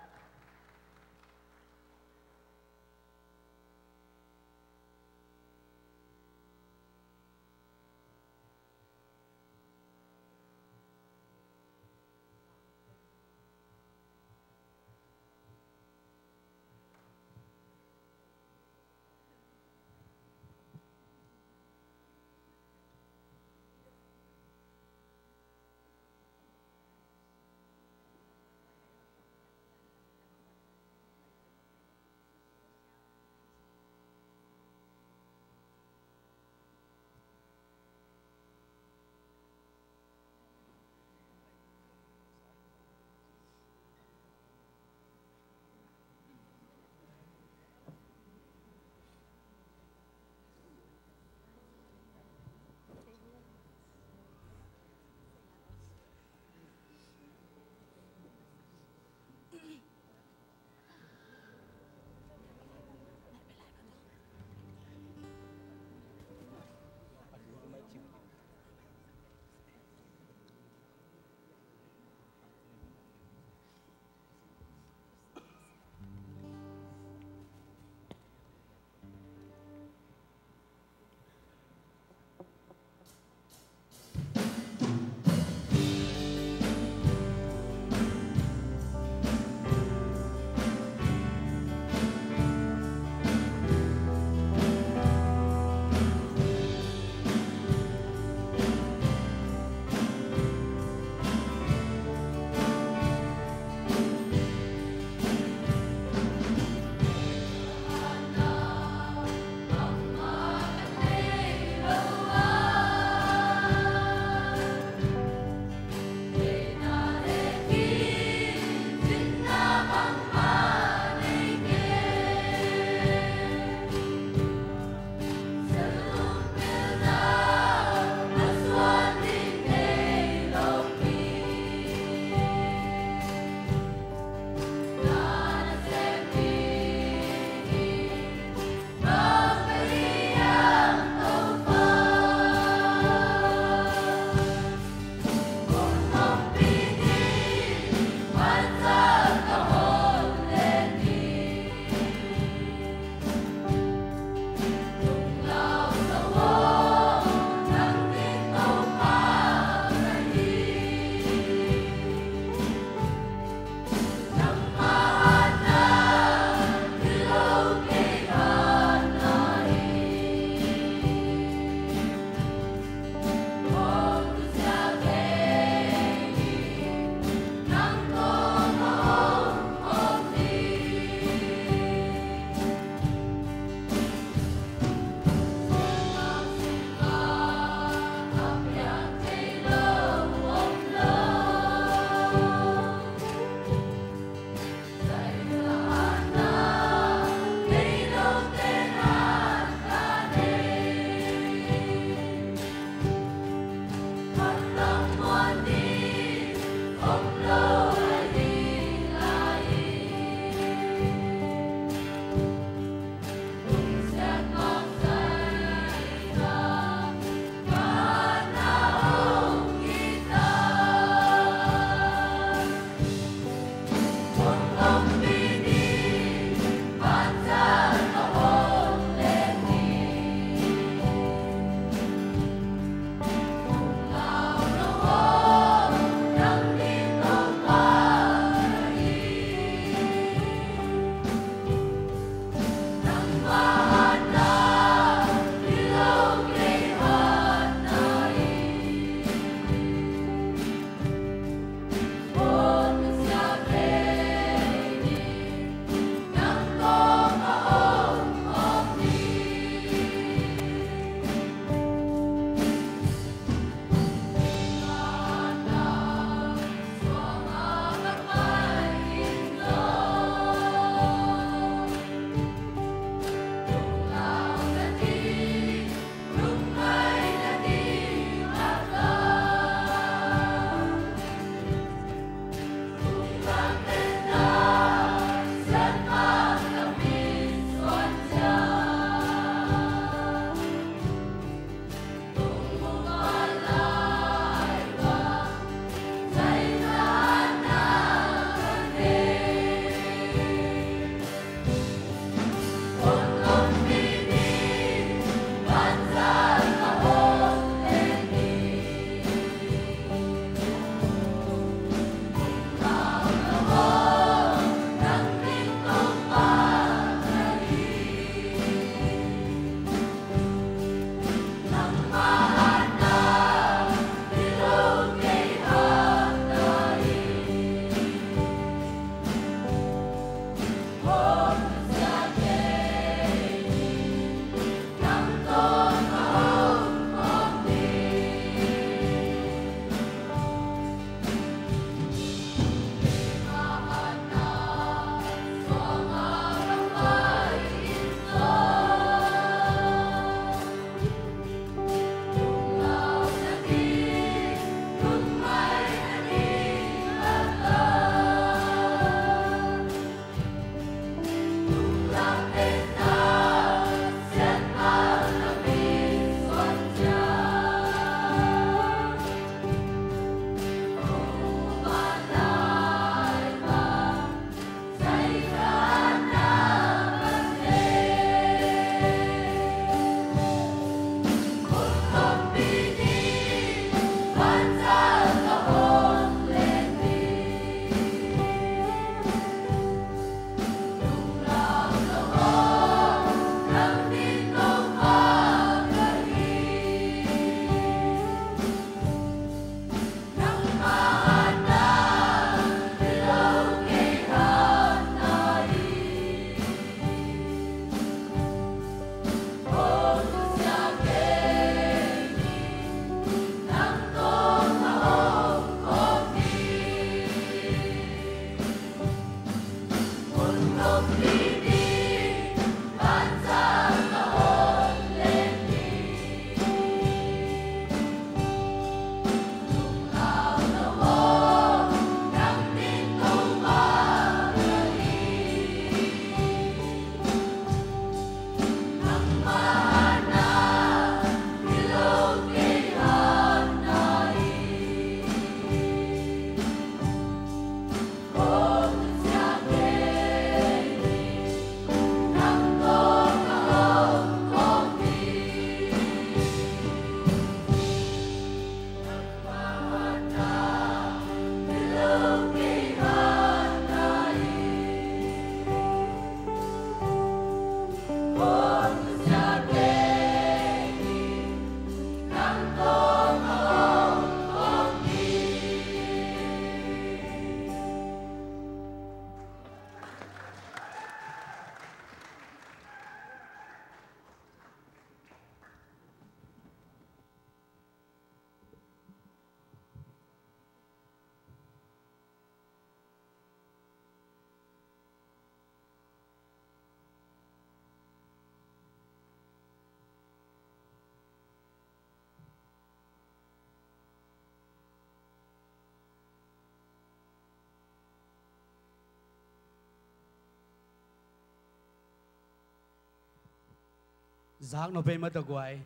Zak nop ei mah tawh guai.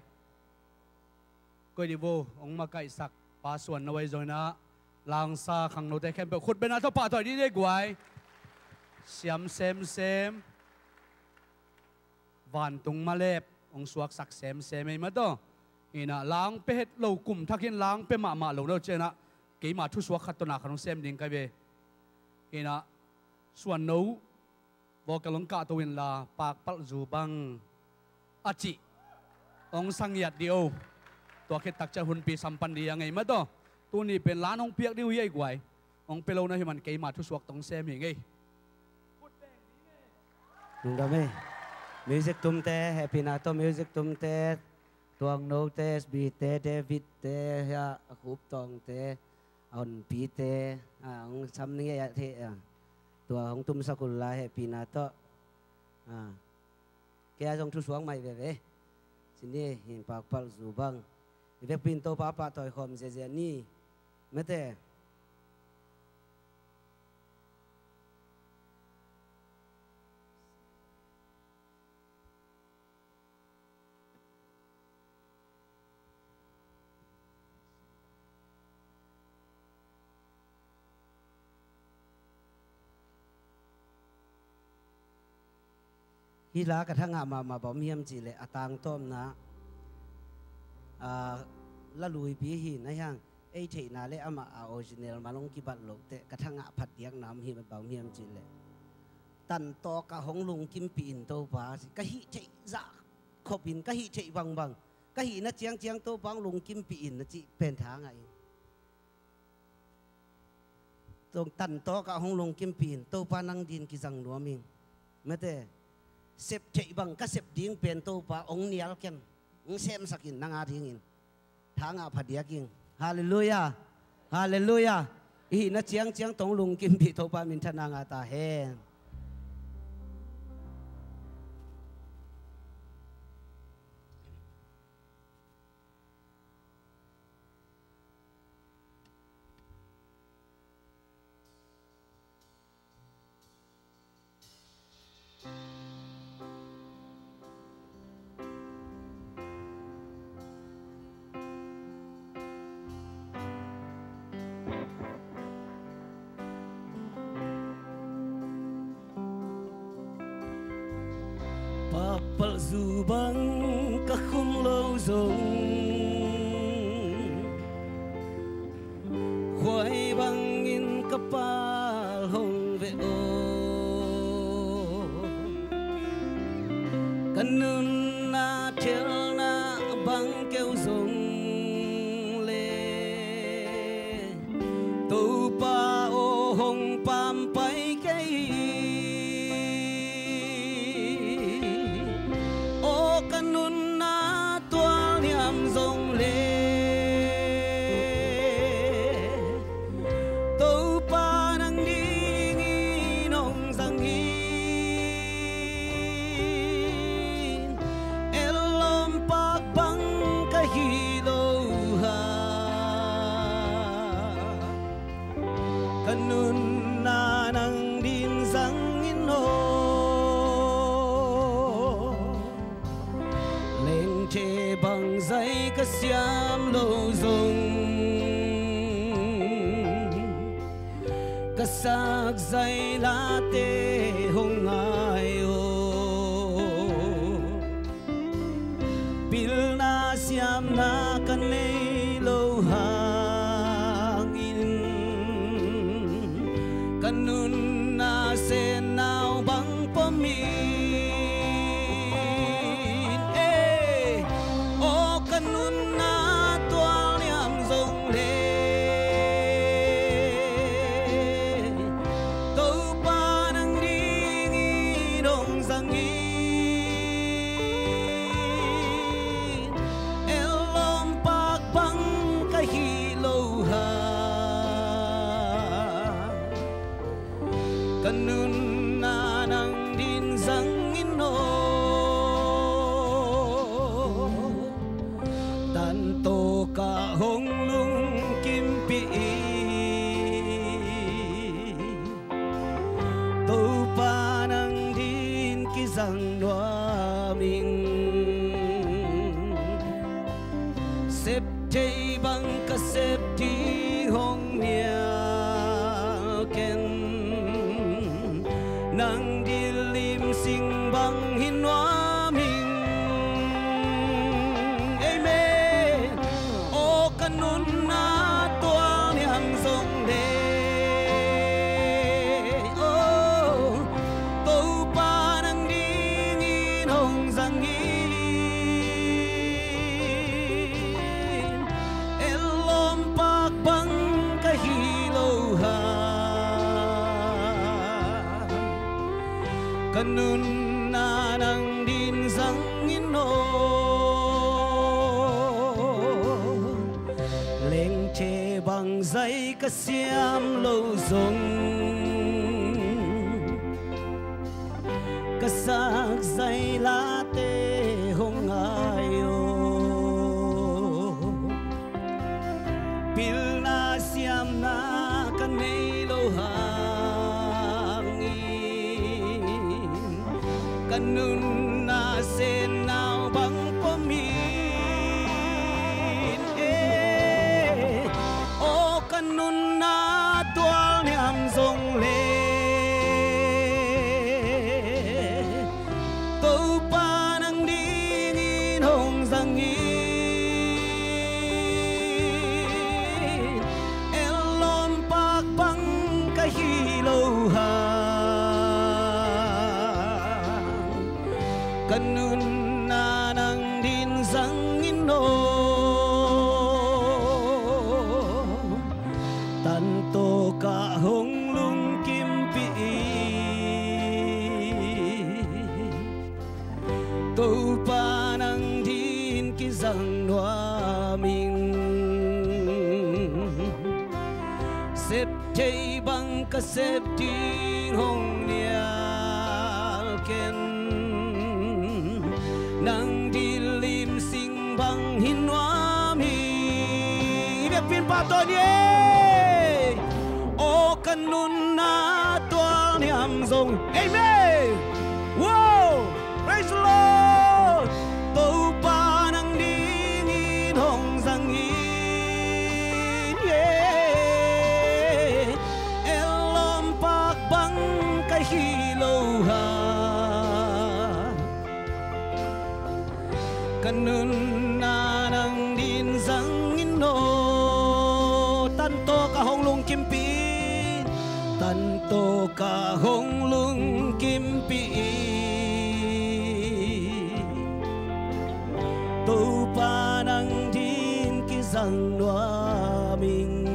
Koi dih vo, hong makaihsak pa Suan No ei zong inah, langsa khangnote khempeuh khut bengna tawh pahtawi dih ni ei guai. Siam semsem. Vantung malep hong suaksak semsem ei mah tawh. Inah lang pia het lo kum thak in lang pia mahmah lo no cianah, keima thusuak khat tawh na khat hong sem ding kai ve. Inah Suan No vocal hong kahto inla, Pakpalh Zu bang a cih hong sangiat dih o. Tua khit takciang hunpi sampan dih a ngei mah tawh. Tuni pen lan hong piak dih uh hi ei guai. Hong pia lo na hih man keima thusuak tawh hong sem hi ngei. Lungdam ei. Music tumte, hehpihna tawh music tumte, Tuang Note, S B te, David te, hia, a Khup Tawngte, a Honpite, a, hong sam ning ei a thei, a. Tua hong tumsak uh la hehpihna tawh. A. Kei a zong thusuak mai veve. Cin ni hin Pakpalh Zu bang. I vekpi in Topa pahtawi khawm ziazia ni. Mete. Hih la ka thangah mahmah bang hiam cihleh a tangtawpna, a, la luipi hi na hiang, ei theihna le amah a original man hong kibat loh teh ka thangah phatdiakna om hi bang hiam cihleh, tan tawkah hong lungkimpih in Topa, ka hih theih zah khopin, ka hih theih bangbang, ka hihna ciangciang Topa hong lungkimpih in na cih pen thangah in. Tong tan tawkah hong lungkimpih in, Topa nang din kizang nuam ing. Mete, sep theih bang ka sep ding pen Topa hong nial ken, hong semsak in nang a dingin. Thangah phadiak ing. Halleluiah. Halleluiah. I hihna ciangciang tawh hong lungkimpih Topa minthanna ngah ta hen. Pakpalh Zu bang ka khum lo zong, khuai bangin ka pal hong ve aw. Ka nunna thialna bang keu zong le, Topa aw hong pampai kei. Aw ka nunna tualniam zong le, Topa nang dingin hong zang in. Ellawm pak bang ka hi lo ha, ka nunna nang din zang in aw. Lengthe bangzai ka siam lo zong, ka sakzai late hong ngai aw. Pilna siamna ka nei lo hangin, ka nunna sennau bang pom in. Eh, aw ka nunna tualniam zong le, Topa nang dingin hong zang in. Ellawm pak bang ka hi lo ha, ka nunna nang din zang in aw. Tan tawkah hong lungkimpih in, Topa nang din kizang nuam ing. ken, nang dil lim sing bang hi nuam ing. Amen. Aw ka nunna tual niam zong le, oh, Topa nang dingin hong zang in. Ellawm pak bang ka hi lo hang, ka nunna nang din zang in aw. Lengthe bang zai ka siam lo zong, ka sak zai late hong ngai aw. Pilna siamna ka nei lo hangin, ka nunna sennau bang pom in e. Aw ka nunna tual niam zong le, Topa nang dingin hong zang in. Ellawm pak bang ka hi lo hang, ka nunna nang din zang in aw. Tan tawkah hong lungkimpih in, Topa nang din kizang nuam ing. Sep thei bang ka sep ding hong nial ken, nang dil lim sing bang hi nuam hi. I biakpiin pahtawi ni e. Aw ka nunna tual niam zong. Amen. Wow. Praise the Lord. Topa nang dingin hong zang in e. Ellawm pak bang ka hi lo hang, ka nunna nang din zang in aw. Tan tawkah hong lungkimpih in, tan tawkah hong lungkimpih in, Topa nang din kizang nuam ing.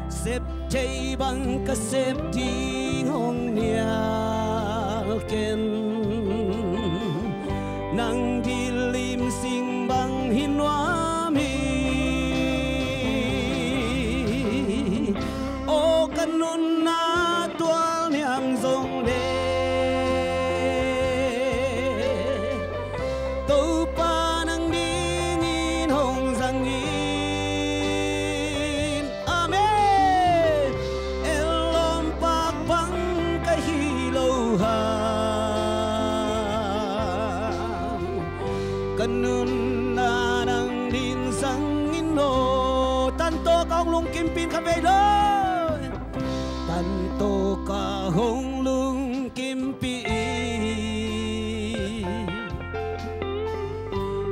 Sep thei bang ka sep ding hong nial ken, nang dil lim sing bang hi nuam hi. Aw ka nunna tual niam zong le, Topa nang dingin hong zang in. Amen. Ellawm pak bang ka hi lo hang, ka nunna nang din zang in aw. Tan tawkah hong lungkimpih in kha vei lo. Tan tawkah hong lungkimpih in,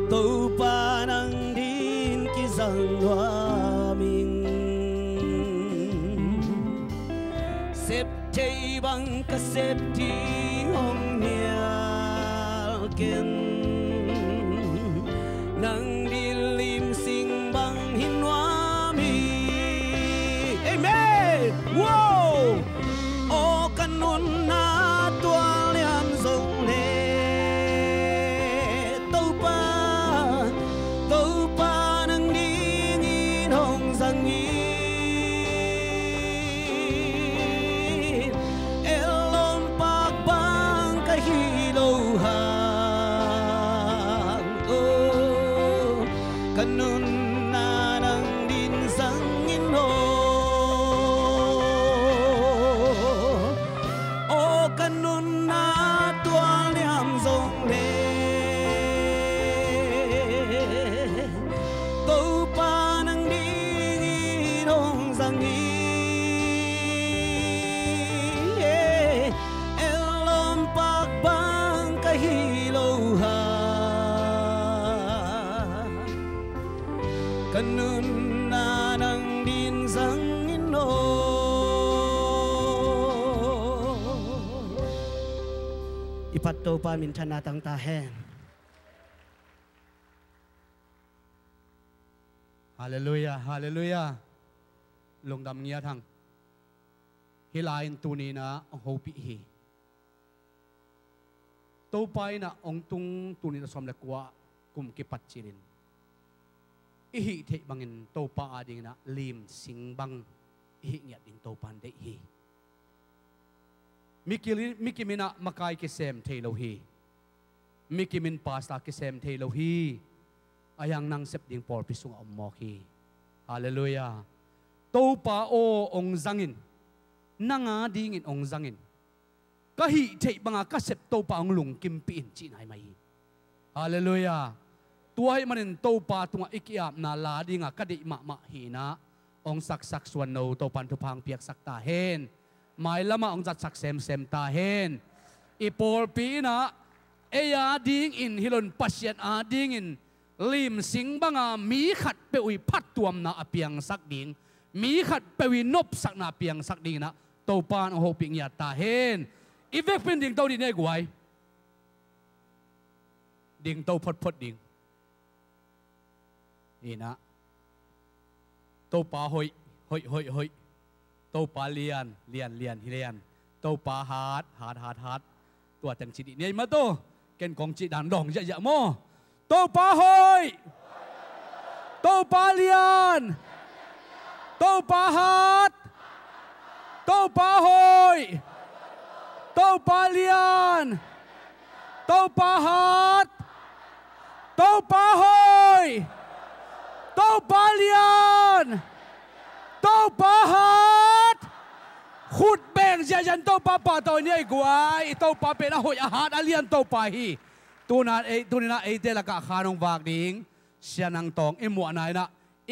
Topa nang din kizang nuam ing. Sep thei bang ka sep ding hong nial ken, nang dil lim sing bang hi nuam hi. Amen. Wow. Aw ka nunna tual niam zong le, Topa, Topa nang dingin hong zang in. Ellawm pak bang ka hi lo hang, oh, I phat Topa minthanna tang ta hen. Halleluiah, halleluiah. Lungdam ngiat hang. Hih lai-in tuni-in ah hong hopih hi. Topa in ah hong tung tuni-in ah sawm le kua kum kipat cilin i hih theih bangin Topa adingin ah limsing bang i hih ngiat ding Topa in deih hi. Mi ki-, mi kim in ah makai kisem thei lo hi. Mi kim in pastor kisem thei lo hi. A hiang nang sep ding pawlpi sungah om mawk hi. Halleluiah. Topa aw hong zangin, nang adingin hong zangin, ka hih theih banga ka sep Topa hong lungkimpih in cihna hi mah hi. Halleluiah. Tua ahih manin Topa tungah i ki-apna la dinga ka deih mahmah hi-in ah hong saksak suan no, Topa in thupha hong piaksak ta hen. Mailamah hong zatsak semsem ta hen. I pawlpi in ah ei adingin hi loin Pasian adingin limsing banga mi khatpeuh i phattuamna a piangsak ding, mi khatpeuh i nopsakna a piangsak dingin ah Topa in hong hopih ngiat ta hen. I vekpi-in dingto dih ni ei guai. Dingto photphot ding. In ah Topa hoih, hoih, hoih, hoih. Topa lian, lian, lian, hi lian. Topa hat, hat, hat, hat. Tua teng ci dih ni ei mah tawh. Ken kong cih dan dawng ziahziah maw. Topa hoih. Topa lian. Topa hat. Topa hoih. Topa lian. Topa hat. Topa hoih. Topa lian. Topa hat. Khut beng ziahziah in Topa pahtawi ni ei guai. I Topa pen a hoih a hat a lian Topa hi. Tuni-in ah ei, tuni-in ah eite lakah khan hong vak ding Sia Nang Tawng i muahna in ah